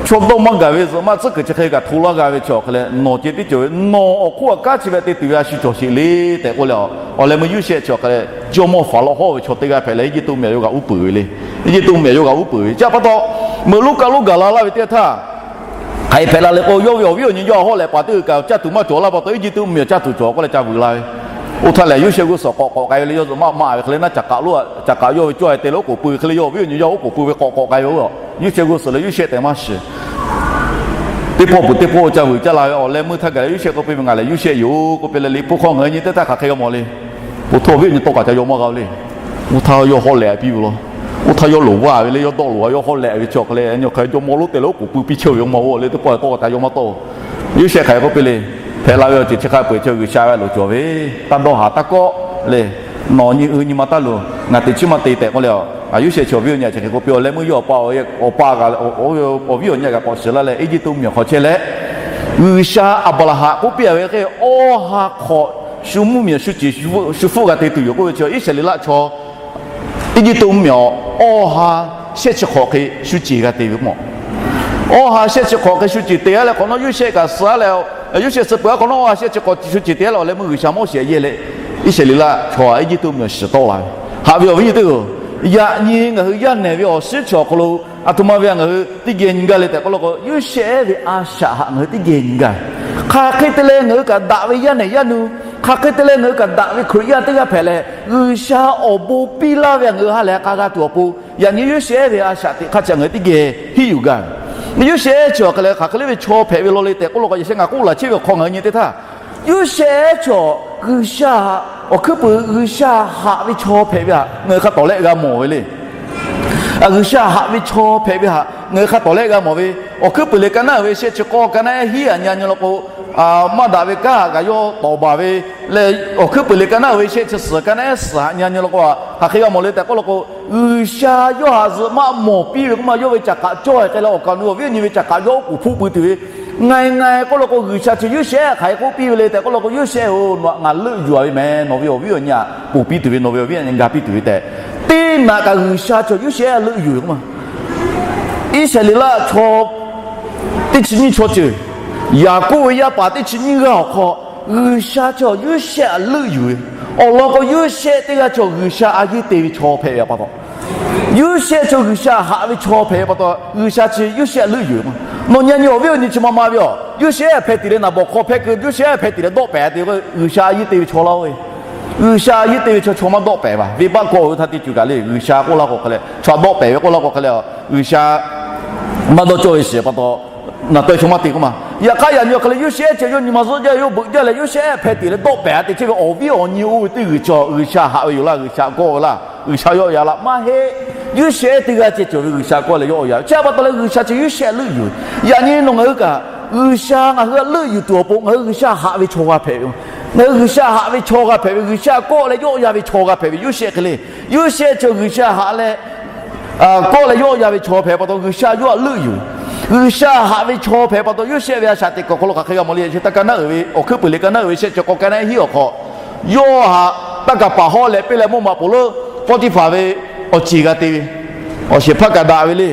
chaw dawˇ maˇ gaˬ ve zuhꞈ maˇ tcuhˉ kuiˬ chi hk'e kaꞈ hto laˇ g'a ve chi awˬ hk'a leh, nawˬ ceh tiˉ cawˬ ve, nawˬ awˬ hk'oˆ a kanˉ chi ve te tuˬ ve a shu cawˬ sheˍ le tehꞈ k'oˆ leh, awˬ leh meuˇ Yoˇsehꞈ chi awˬ hk'a leh jawˇmawˇ Faˍlawˇ hawˉ ve chaw teˇ g'aˇ hpehꞈ leh, Eˇjiˇtuꞈ mvuhˇmiˬ yawˇ g'aꞈ uˉ peunˍ ve le. Eˇjiˇtuꞈ mvuhˇmiˬ yawˇ g'aꞈ uˉ peunˍ ve. Chi pa taw, meuꞈ lonˉ kaˆ lonˉ gaˬ la laˇ ve teˇ yanˇ htaˇ, hk'aˬ hk'e hpehꞈ la le k'o, yawˇ ve awˬ viˉ awˬ nyi yawˇ a hawˉ leh paˍ teˇ g'aˇ kaꞈ caˇ tuˬ maˇ cawˬ laˇ pa taw, Eˇjiˇtuꞈ mvuhˇmiˬ awˬ caˇ tuˬ cawˬ k'oˆ leh ca vuiˬ la ve. Oˇ htaˇ lehˬ, Yoˇsehꞈ g'uˇ suhˍ k'awꞈ k'awꞈ k'ai ve le, yawˇ zuhꞈ maˇ maˇ ve hk'e le naˉ, caꞈ k'aꞈ yawˇ ve cawˇ e te leh oˉ k'oˍ pui ve hk'e le, yawˇ awˬ viˉ awˬ nyi yawˇ oˉ k'oˍ pui ve k'awꞈ k'awꞈ k'ai ve. Yoˇsehꞈ g'uˇ suhˍ lehˬ, Yoˇsehꞈ tehꞈ maˇ shiˍ. Teˇ pawˆ peuˬ teˇ pawˆ ca vuiˬ caˇ la ve. Awˬ leh meuˇ htaˇ gaˬ leh Yoˇsehꞈ k'oˆ piˇ ve, Ngaˬ lehˬ Yoˇsehꞈ yoˬ k'oˆ piˇ leh, Liꞈ hpu hk'aw ngaˬ hui nyi teˇ htaˇ hk'aˬ hk'e g'a mawˬ le. Oˇ htaˇ awˬ viˉ awˬ nyi tawˇ kaꞈ ca yaw maˇ g'a le. Oˇ htaˇ yawˇ hawˉ lehꞈ piˇ ve law. Oˇ htaˇ yawˇ loˍ vaˇ ve le, yawˇ dawˆ loˍ a yawˇ hawˉ lehꞈ ve chi awˬ hk'a leh, nyi hk'aˬ hk'e jawˇmawˇ lonˉ te leh oˉ k'oˍ pui piˇ chehˇ ve maˇ g'a le, teˇ pawˆ tawˇ kaꞈ ca yaw maˇ tawˆ. Yoˇsehꞈ hk'aˬ hk'e k'oˆ piˇ le. Hpehꞈ la ve awˬ ceuˬ chi hk'a peu-eˬ chi G'uiˬsha ve a loˍ cawˬ ve, taˇ dawˇ haˍ taˇ kawˆ le. Nawˬ nyi hui nyi ma taˇ luˬ, ngaˬ teꞈ chiˉ maˇ te tehꞈ k'oˆ leh, Yoˇsehꞈ chi awˬ viˉ awˬ nyi chi hk'e k'oˆ piˇ. Awˬ leh meuˇ yawˇ awˬ pa, awˬ pa, awˬ viˉ awˬ nyi kaꞈ k'awꞈ shiˍ laˇ leh, Eˇjiˇtuꞈ mvuhˇmiˬ awˬ hk'aw chehˇ� leh, G'uiˬsha Aˍbraˍhanˍ k'oˆ piˇ ve hk'e, awˇ ha hk'awꞈ shu mvuhˇmiˬ shu ceˬ shu hpfuhˆ g'a te tuˬ yoˬ k'oˆ ve chi Iˉsaˍreˍlaˆ chaw Eˇjiˇtuꞈ mvuhˇmiˬ awˬ awˇ ha shehˆ chi hk'awꞈ hk'e shu ceˬ g'a te ve k'o, awˇ ha shehˆ chi hk'awꞈ hk'e shu ceˬ te-a leh hk'awꞈ nawˉ Yoˇsehꞈ kaꞈ suh-a leh, Yoˇsehꞈ suh peuˬ-a hk'awꞈ nawˉ awˇ ha shehˆ chi hk'awꞈ shu ceˬ te-a leh awˬ leh meuˇ G'uiˬsha Moˉseˍ yehˇ leh, Iˉsaˍreˍlaˆ chaw Eˇjiˇtuꞈ mvuhˇmiˬ awˬ shiˍ tawˆ la ve. Haꞈ ve awˬ viˉ awˬ nyi teˇ-oˬ, yaꞈ nyi ngaˬ hui yaˇ nehˬ ve awˬ shiˉ chi awˬ hk'aw lo a htoꞈ ma ve ngaˬ hui teˇ geh nyi gaˇ le tehꞈ k'oˆ law k'o, Yoˇsehꞈ ve a shaꞈ haꞈ ngaˬ hui teˇ geh nyi gaˇ ve. Hk'aˬ hk'e te leh ngaˬ hui kaꞈ daꞈ ve yaˇ nehˬ yaˇ nu, hk'aˬ hk'e te leh ngaˬ hui kaꞈ daꞈ ve Hkriꞈ yaˇ teˇ g'aˇ hpehꞈ leh, G'uiˬsha awˬ bon piˇ laˇ ve ngaˬ hui ha lehˬ k'a g'a tuˬ awˬ pon, yaꞈ nyi Yoˇsehꞈ ve a shaꞈ teꞈ hk'aˇ chi ngaˬ hui teˇ geh hiˆ yuˬ gaˇ ve. Yoˇsehꞈ chi awˬ hk'a leh hk'aˬ hk'e le ve chaw hpehꞈ ve law le tehꞈ k'oˆ law k'o, yaꞈ sheh ngaˬ k'oˆ laˬ chehˇ ve awˬ hk'aw ngaˬ hui nyi teˇ htaˇ, Yoˇsehꞈ chi awˬ G'uiˬsha awˬ hkuiˉ puiˍ G'uiˬsha haꞈ ve chaw hpehꞈ ve htaꞈ ngaˬ hui hk'a tawˍ lehˆ g'a mawˬ ve le. G'uiˬsha haꞈ ve chaw hpehꞈ ve htaꞈ ngaˬ hui hk'a tawˍ lehˆ g'a mawˬ ve, awˬ hkuiˉ puiˍ le ka naˉ uiˍ ve shehˆ chi k'awˇ ka naˉ ehˉ hiˉ haꞈ nyi a nyi law k'o, maˇ daꞈ ve kanˉ haꞈ kaꞈ yawˇ tawˍ baˬ ve leh, awˬ hkuiˉ puiˍ le ka naˉ uiˍ ve shehˆ chi suhˍ ka naˉ ehˉ suhˍ haꞈ nyi a nyi law k'o, hk'aˬ hk'e g'a mawˬ le tehꞈ k'oˆ law k'o, G'uiˬsha yawˇ haꞈ zuhꞈ maˆ mawˬ piˇ ve k'oˆ ma, yawˇ ve caꞈ k'aꞈ cawˇ e k'ai leh awˬ kaˍ awˬ nu awˬ viˉ awˬ nyi ve caꞈ k'aꞈ yawˇ oˉ k'oˍ hpfuhˆ pui tuˬ ve, Ngaˬ e ngaˬ e k'oˆ law k'o, G'uiˬsha chi Yoˇsehꞈ hk'aˬ hk'e k'oˆ piˇ ve le tehꞈ k'oˆ law k'o, Yoˇsehꞈ-oˬ, nawˬ htaꞈ ngaˬ leuˆ yuˬ-a ve meh. Nawˬ ve awˬ viˉ awˬ nyi htaꞈ ponˬ piˇ tuˬ ve, nawˬ ve awˬ viˉ awˬ nyi ga piˇ tuˬ ve tehꞈ, teˇ naꞈ kaꞈ G'uiˬsha chaw Yoˇsehꞈ leuˆ yuˬ ve k'oˆ ma. Iˉsaˍreˍlaˆ chaw teˇ chi nyiˇ chaw ceuˬ, Yaˍkoˆ ve yaˇ paˍ teˇ chi nyiˇ g'aˇ awˬ hk'aw, G'uiˬsha chaw Yoˇsehꞈ leuˆ yuˬ ve. Awˬ lawn k'o, Yoˇsehꞈ teˇ g'aˇ chaw G'uiˬsha a yeˇ te ve chaw hpehꞈ ve pa taw, Yoˇsehꞈ chaw G'uiˬsha haꞈ ve chaw hpehꞈ ve pa taw, G'uiˬsha chi Yoˇsehꞈ leuˆ yuˬ ve. Nawˬ nyi a nyi awˬ viˉ awˬ nyi chi ma ma ve yoˬ. Yoˇsehꞈ hpeh tiꞈ leh naˍ bawˍ hk'aw hpehˇ keu, Yoˇsehꞈ hpeh tiꞈ leh dawˆ pehˍ te k'o, G'uiˬsha a yeˇ te ve chaw laˇ-oˆ ve. G'uiˬsha a yeˇ te ve chaw, chaw maˇ dawˆ pehˍ ve. Venˇbaˆ kawˆ ve htaˇ teˇ ceuˬ kaꞈ le, G'uiˬsha k'oˆ laˇ k'o hk'e leh, chaw dawˆ pehˍ ve k'oˆ laˇ k'o hk'e leh, G'uiˬsha maˇ dawˇ cawˇ ve shiˍ pa taw, naˬ taweh chaw maˇ te k'oˆ ma. Yaꞈ hk'aˇ yaꞈ nyi awˬ hk'e leh Yoˇsehꞈ chi yawˇ nyi ma zuhˆ jaˇ, yawˇ beuꞈ jaˇ leh, Yoˇsehꞈ hpeh tiꞈ leh dawˆ pehˍ te chehˇ ve awˬ viˉ awˬ nyi oˇ ve teˇ g'uiˬ chaw G'uiˬsha haꞈ ve yoˬ laˇ, G'uiˬsha gawˇ ve laˇ, G'uiˬsha yawˇ yaꞈ la maˇ heˆ. Yoˇsehꞈ teˇ g'aˇ ceh cawˬ ve G'uiˬsha gawˇ leh yawˇ yaꞈ ve. Chi pa taw leh G'uiˬsha chi Yoˇsehꞈ leuˆ yuˬ ve. Yaꞈ nyi nawˬ ngaˬ hui kaꞈ G'uiˬsha ngaˬ hui leuˆ yuˬ tuˬ awˬ pon ngaˬ hui G'uiˬsha haꞈ ve chaw g'a hpehꞈ ve. Ngaˬ hui G'uiˬsha haꞈ ve chaw g'a hpehꞈ ve, G'uiˬsha kawˆ leh yawˆ yan ve chaw g'a hpehꞈ ve. Yoˇsehꞈ hk'e le, Yoˇsehꞈ chaw G'uiˬsha haꞈ leh kawˆ leh yawˆ yan ve chaw hpehꞈ pa taw, G'uiˬsha yawˇ htaꞈ leuˆ yuˬ ve. G'uiˬsha haꞈ ve chaw hpehꞈ pa taw, Yoˇsehꞈ ve a shaꞈ teꞈ kuiˬ awˬ hk'aw lo hk'aˬ hk'e g'a mawˬ le. Yaꞈ sheh taˇ ka naˉ uiˍ ve awˬ hkuiˉ puiˍ le ka naˉ uiˍ ve shehˆ chi k'awˇ ka naˉ ehˉ hiˉ awˬ hk'aw, yawˇ htaꞈ taˇ kaˍ paˍ hawˉ leh peˇ leh mvuhˇ maꞈ poˍ lonˉ Poˉtiˍfaˍ ve awˬ ceˬ g'a te ve, awˬ shehˍ hpaˇ kaꞈ daꞈ ve le.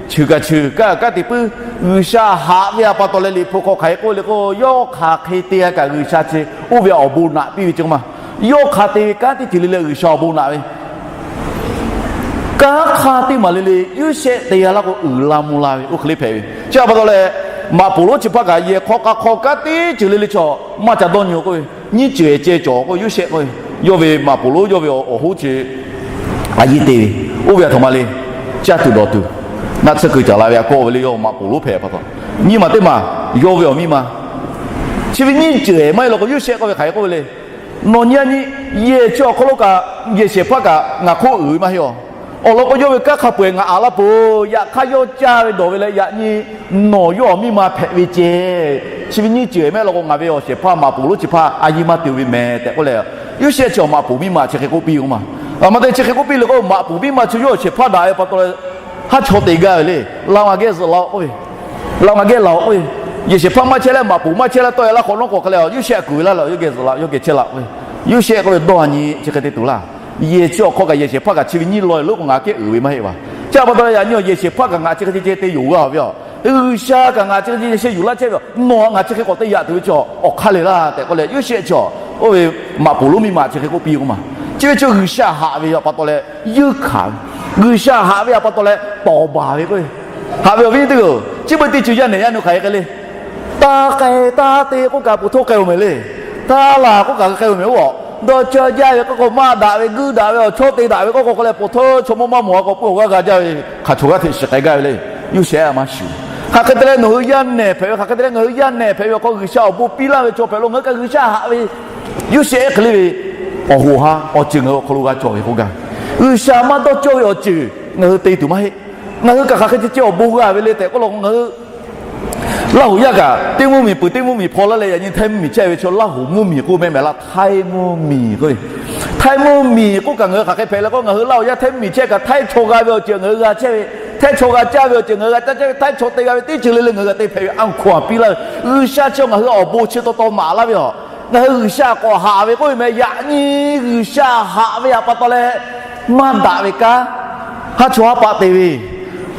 Cheuˬ kaꞈ cheuˬ, kaˇ kaꞈ kaˇ te puiˉ. G'uiˬsha haꞈ ve a pa taw leh Liꞈ hpu hk'aw hk'aˬ hk'e k'oˆ le k'o, yawˇ hk'aˬ hk'e te g'a kaꞈ G'uiˬsha chi oˇ ve awˬ bon naꞈ piˇ ve chi ma. Yawˇ hk'aˬ te ve kanˉ teˇ ceuˬ le le G'uiˬsha awˬ bon naꞈ ve. Kanˉ hk'aˇ teˇ maˬ le le Yoˇsehꞈ te g'a laˇ k'o, uiˍ la mvuh la ve oˇ hk'e le hpehꞈ ve. Chi a pa taw leh, maꞈ poˍ lonˉ chi hpaˇ kaꞈ yehˬ hk'aw k'a hk'aw kanˉ teˇ ceuˬ le le chaw maˇ ca dawˇ nyi-o k'oˆ ve, nyiˇ ceuˬ ehˍ ceh cawˬ k'oˆ ve Yoˇsehꞈ k'oˆ ve, yawˇ ve maꞈ poˍ lonˉ yawˇ ve awˬ hoˉ chi a yeˇ te ve, oˇ ve a htoꞈ ma le, caˇ tuˬ dawˬ tuˬ, naˆ tsuhˇ keu caˍ la ve a kawˆ ve le, yawˇ maꞈ poˍ lonˉ hpehꞈ pa taw, nyiˇ maˬ teˇ maˬ yawˇ ve awˬ miˇ ma. Chi ve nyiˇ ceuˬ ehˍ maˇ heˆ law k'o, Yoˇsehꞈ k'oˆ ve hk'aˬ hk'e k'oˆ ve le. Nawˬ nyi a nyi, yehˬ chi awˬ hk'aw lo kaꞈ yehˬ shehˍ hpaˇ kaꞈ ngaˬ hk'oˆ uiˍ ve maˇ heˆ-a. Awˬ lawn k'o, yawˇ ve kanˉ hk'a peu-eˬ ngaˬ aꞈ laˇ peuˬ. Yaꞈ hk'aˇ yawˇ caˇ ve dawˬ ve leh, yaꞈ nyi nawˬ yawˇ awˬ miˇ ma hpehꞈ ve ceh. Chi ve nyiˇ ceuˬ ehˍ maˇ heˆ law k'o, ngaˬ ve awˬ shehˍ hpaˇ maꞈ poˍ lonˉ chi hpaˇ a yeˇ maˇ te ve meh tehꞈ k'oˆ leh, Yoˇsehꞈ chi awˬ maꞈ poˍ miˇ ma chi hk'e k'oˆ piˇ ve k'oˆ ma. Maˇ te chi hk'e k'oˆ piˇ le k'o, maꞈ poˍ miˇ ma chi yawˇ awˬ shehˍ hpaˇ daꞈ ve pa taw leh, haˉ chaw te gaˇ ve le. Laˇ-oˬ, ngaˬ geh zuhꞈ la-oˬ k'oˆ ve, laˇ-oˬ, ngaˬ geh laˬ-oˬ k'oˆ ve, Yehˬ shehˍ hpaˇ maˇ chehˇ leh, maꞈ poˍ maˇ chehˇ leh tawˆ e laˇ hk'awꞈ nawˉ k'awꞈ hk'e leh, Yoˇsehꞈ kuˬ ve laˇ leh, yawˇ geh zuhꞈ la, yawˇ geh chehˇ la ve. Yoˇsehꞈ k'oˆ ve, Dawˇ nyi, chi hk'e te tuˬ laˇ. Yehˬ chi awˬ hk'aw kaꞈ yehˬ shehˍ hpaˇ kaꞈ chi ve nyiˇ law loˉ k'o ngaˬ kehˉ uiˍ ve maˇ heˆ ve. Chi pa taw leh yaꞈ nyi awˬ yehˬ shehˍ hpaˇ kaꞈ ngaˬ chi hk'e ceh ceh te yonˍ g'a ve yoˬ. G'uiˬsha kaꞈ ngaˬ chi hk'e ceh ceh sheh yuˬ laˇ chehˇ ve yoˬ. Nawˬ ngaˬ chi hk'e k'awꞈ te yaꞈ tuˬ ve chi awˬ hk'aˇ le laˇ tehꞈ k'oˆ leh, Yoˇsehꞈ chi oˇ ve maꞈ poˍ lonˉ miˇ ma chi hk'e k'oˆ piˇ k'oˆ ma. Chi ve chi G'uiˬsha haꞈ ve yoˬ pa taw leh, yeuˇ hkanˍ ve. G'uiˬsha haꞈ ve pa taw leh tawˍ baˬ ve k'o, haꞈ ve awˬ viˉ nyi teˇ hpaˍ-oˬ, chi beuꞈ teˇ ceuˬ yaˇ nehˬ yaˇ nu hk'aˬ hk'e k'ai le. Taˇ k'ai taˇ te k'oˆ kaꞈ, poˬ htoˇ k'ai-oˬ mehˍ le. Taˇ laˬ k'oˆ kaꞈ, k'ai-oˬ mehˍ oˬ. Dawˇ cawˇ jaˇ ve k'oˆ k'o, maˇ daꞈ ve, guiˇ daꞈ ve awˬ chawˇ te daꞈ ve k'oˆ k'o, k'o leh poˬ htoˇ chaw mawˇ maˇ mawˬ a k'o, peuˬ awˬ g'aˇ g'a jaˇ ve, hk'aˬ chaw g'aˇ hteꞈ shiˍ k'ai gaˇ ve le. Yoˇsehꞈ a maˇ shuˍ. Hk'aˬ hk'e te leh nawˬ hui yaˇ nehˬ hpehꞈ ve, hk'aˬ hk'e te leh ngaˬ hui yaˇ nehˬ hpehꞈ ve awˬ hk'aw G'uiˬsha awˬ bon piˇ laˇ ve chaw hpehꞈ lo ngaˬ hui kaꞈ G'uiˬsha haꞈ ve, Yoˇsehꞈ hk'e le ve awˬ hoꞈ ha awˬ ceuˬ ngaˬ hui awˬ hk'aw lo g'a cawˬ ve k'oˆ gaˇ. G'uiˬsha maˇ dawˇ cawˇ ve awˬ ceuˬ ngaˬ hui te tuˬ maˇ heˆ. Ngaˬ hui kaꞈ hk'aˬ hk'e ceh ceh awˬ bon g'a ve le tehꞈ k'oˆ law k'o, ngaˬ hui Laˇ hoˍ yaˇ kaꞈ teˇ mvuhˇ miˬ peuˬ teˇ mvuhˇ miˬ hpaw laˇ leh, yaꞈ nyi Htaiˇ mvuhˇ miˬ chehˇ ve chaw Laˇ hoˍ mvuhˇ miˬ k'oˆ mehˆ mehˍ laˇ, Htaiˇ mvuhˇ miˬ k'oˆ ve. Htaiˇ mvuhˇ miˬ k'oˆ kaꞈ ngaˬ hui hk'aˬ hk'e hpehꞈ leh k'o, ngaˬ hui Laˇ hoˍ yaˇ Htaiˇ mvuhˇ miˬ chehˇ kaꞈ, Htaiˇ chaw g'a ve awˬ ceuˬ ngaˬ hui g'a chehˇ ve, Htaiˇ chaw g'a caˇ ve awˬ ceuˬ ngaˬ hui g'a caˇ chehˇ ve, Htaiˇ chaw te g'a ve teˇ ceuˬ le le ngaˬ hui g'a te hpehꞈ ve a hkaw-anˬ piˇ laˇ ve. G'uiˬsha chi ngaˬ hui awˬ bon chi taw taw maˍ laˇ ve yoˬ. Ngaˬ hui G'uiˬsha k'awꞈ haꞈ ve k'oˆ ve meh, yaꞈ nyi G'uiˬsha haꞈ ve pa taw leh maˇ daꞈ ve kanˉ, ha chaw haˉ paˆ te ve,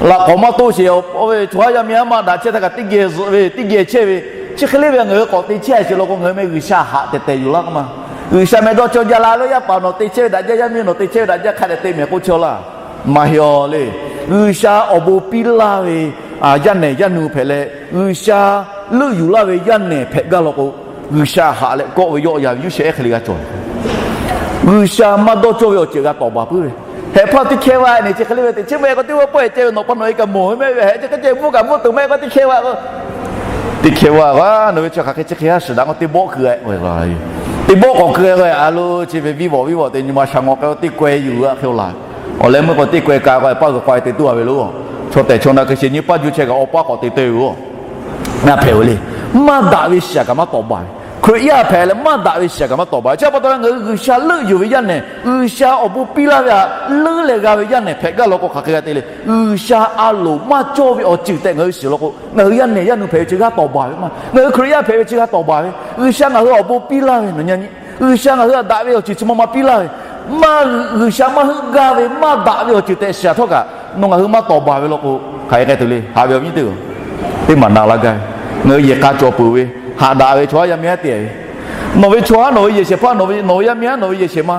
laꞈ k'awꞈ maˇ toˆ sheˍ. Oˇ ve chaw haˉ yaˇ miˇ haˉ maˇ daꞈ chehˇ htaˇ kaꞈ teˇ geh zuhꞈ ve, teˇ geh chehˇ ve, chi hk'e le ve ngaˬ hui k'awꞈ te chehˇ sheˍ law k'o, ngaˬ hui meh G'uiˬsha haꞈ tehˬ tehˬ yuˬ laˇ k'oˆ ma. G'uiˬsha meh dawˇ cawˇ jaˇ la lo, yaˇ paˍ nawˬ te chehˇ ve daꞈ jaˇ, yaˇ miˇ nawˬ te chehˇ ve daꞈ jaˇ hk'a dehꞈ te mehˍ k'oˆ chehˇ laˇ. Maˇ heˆ aw le. G'uiˬsha awˬ bon piˇ laˇ ve yaˇ nehˬ yaˇ nu hpehꞈ leh, G'uiˬsha leuˆ yuˬ laˇ ve yaˇ nehˬ hpehꞈ gaˇ law k'o, G'uiˬsha haꞈ leh kawˆ ve yawˆ yan ve Yoˇsehꞈ hk'e le g'a cawˬ. G'uiˬsha maˇ dawˇ cawˇ ve awˬ ceuˬ g'a tawˍ baˬ puiˉ ve. Hehꞈ hpaˇ teˇ hkehˇ vaˇ nehˬ chi hk'e le ve, teꞈ chi mehˆ k'o teˇ vaˇ pawˆ hehꞈ ceh ve, nawˬ pa nawˬ e kaꞈ mawˬ ve mehˆ ve, hehꞈ chi hk'e ceh mvuhˇ kaꞈ mvuhˇ tuˬ mehˆ k'o teˇ hkehˇ vaˇ k'o, teˇ hkehˇ vaˇ k'o, nawˬ ve chi hk'aˬ hk'e chi hk'e haˉ shiˍ daꞈ k'o teˇ bawˆ keu-e k'o, teˇ bawˆ k'awꞈ keu-e k'o, a lo chi ve viˉ vawˬ viˉ vawˬ te nyi ma sha ngawˬ k'ai teˇ kaweh yuˬ a hk'e laˬ. Awˬ leh meuˇ k'o teˇ kaweh ka k'o, paˇ g'uiˬ k'ai te tuˬ a ve lo. Chaw tehˬ chaw na hk'e sheˍ nyi paˇ juˇ chehˇ kaꞈ awˬ paˇ k'awꞈ te te ve yoˬ. Ngaˬ hpehꞈ ve le. Maˇ daꞈ ve shiˍ kaꞈ maˇ tawˍ baˬ ve. Hkriꞈ yaˇ hpehꞈ leh maˇ daꞈ ve shiˍ kaꞈ maˇ tawˍ baˬ ve. Chi pa taw leh ngaˬ hui G'uiˬsha leuˆ yuˬ ve yaˇ nehˬ, G'uiˬsha awˬ bon piˇ laˇ ve htaꞈ leuˉ leh g'a ve yaˇ nehˬ hpehꞈ gaˇ law k'o, hk'aˬ hk'e g'a te le. G'uiˬsha a loˍ maˇ cawˇ ve awˬ ceuˬ tehꞈ ngaˬ hui shiˍ law k'o, ngaˬ hui yaˇ nehˬ yaˇ nu hpehꞈ ve chi g'a tawˍ baˬ ve maˇ. Ngaˬ hui Hkriꞈ yaˇ hpehꞈ ve chi g'a tawˍ baˬ ve. G'uiˬsha ngaˬ hui awˬ bon piˇ laˇ ve nawˬ nyi nyi, G'uiˬsha ngaˬ hui htaꞈ daꞈ ve awˬ ceuˬ chi ma ma piˇ laˇ ve, maˇ G'uiˬsha maˇ heuˆ gaˇ ve maˇ daꞈ ve awˬ ceuˬ tehꞈ shiˍ a htawˇ kaꞈ, nawˬ ngaˬ hui maˇ tawˍ baˬ ve law k'o, hk'aˬ hk'e k'ai tuˬ le. Haꞈ ve awˬ viˉ teˇ-oˬ, teˇ maˬ na laˇ gaˇ ve. Ngaˬ hui yehˬ k'a cawˬ peuˬ ve, haꞈ daꞈ ve chaw haˉ yaˇ miˇ haˉ te ve. Nawˬ ve chaw haˉ, nawˬ ve yehˬ shehˍ hpaˇ, nawˬ ve, nawˬ ve yaˇ miˇ haˉ, nawˬ ve yehˬ shehˍ ma,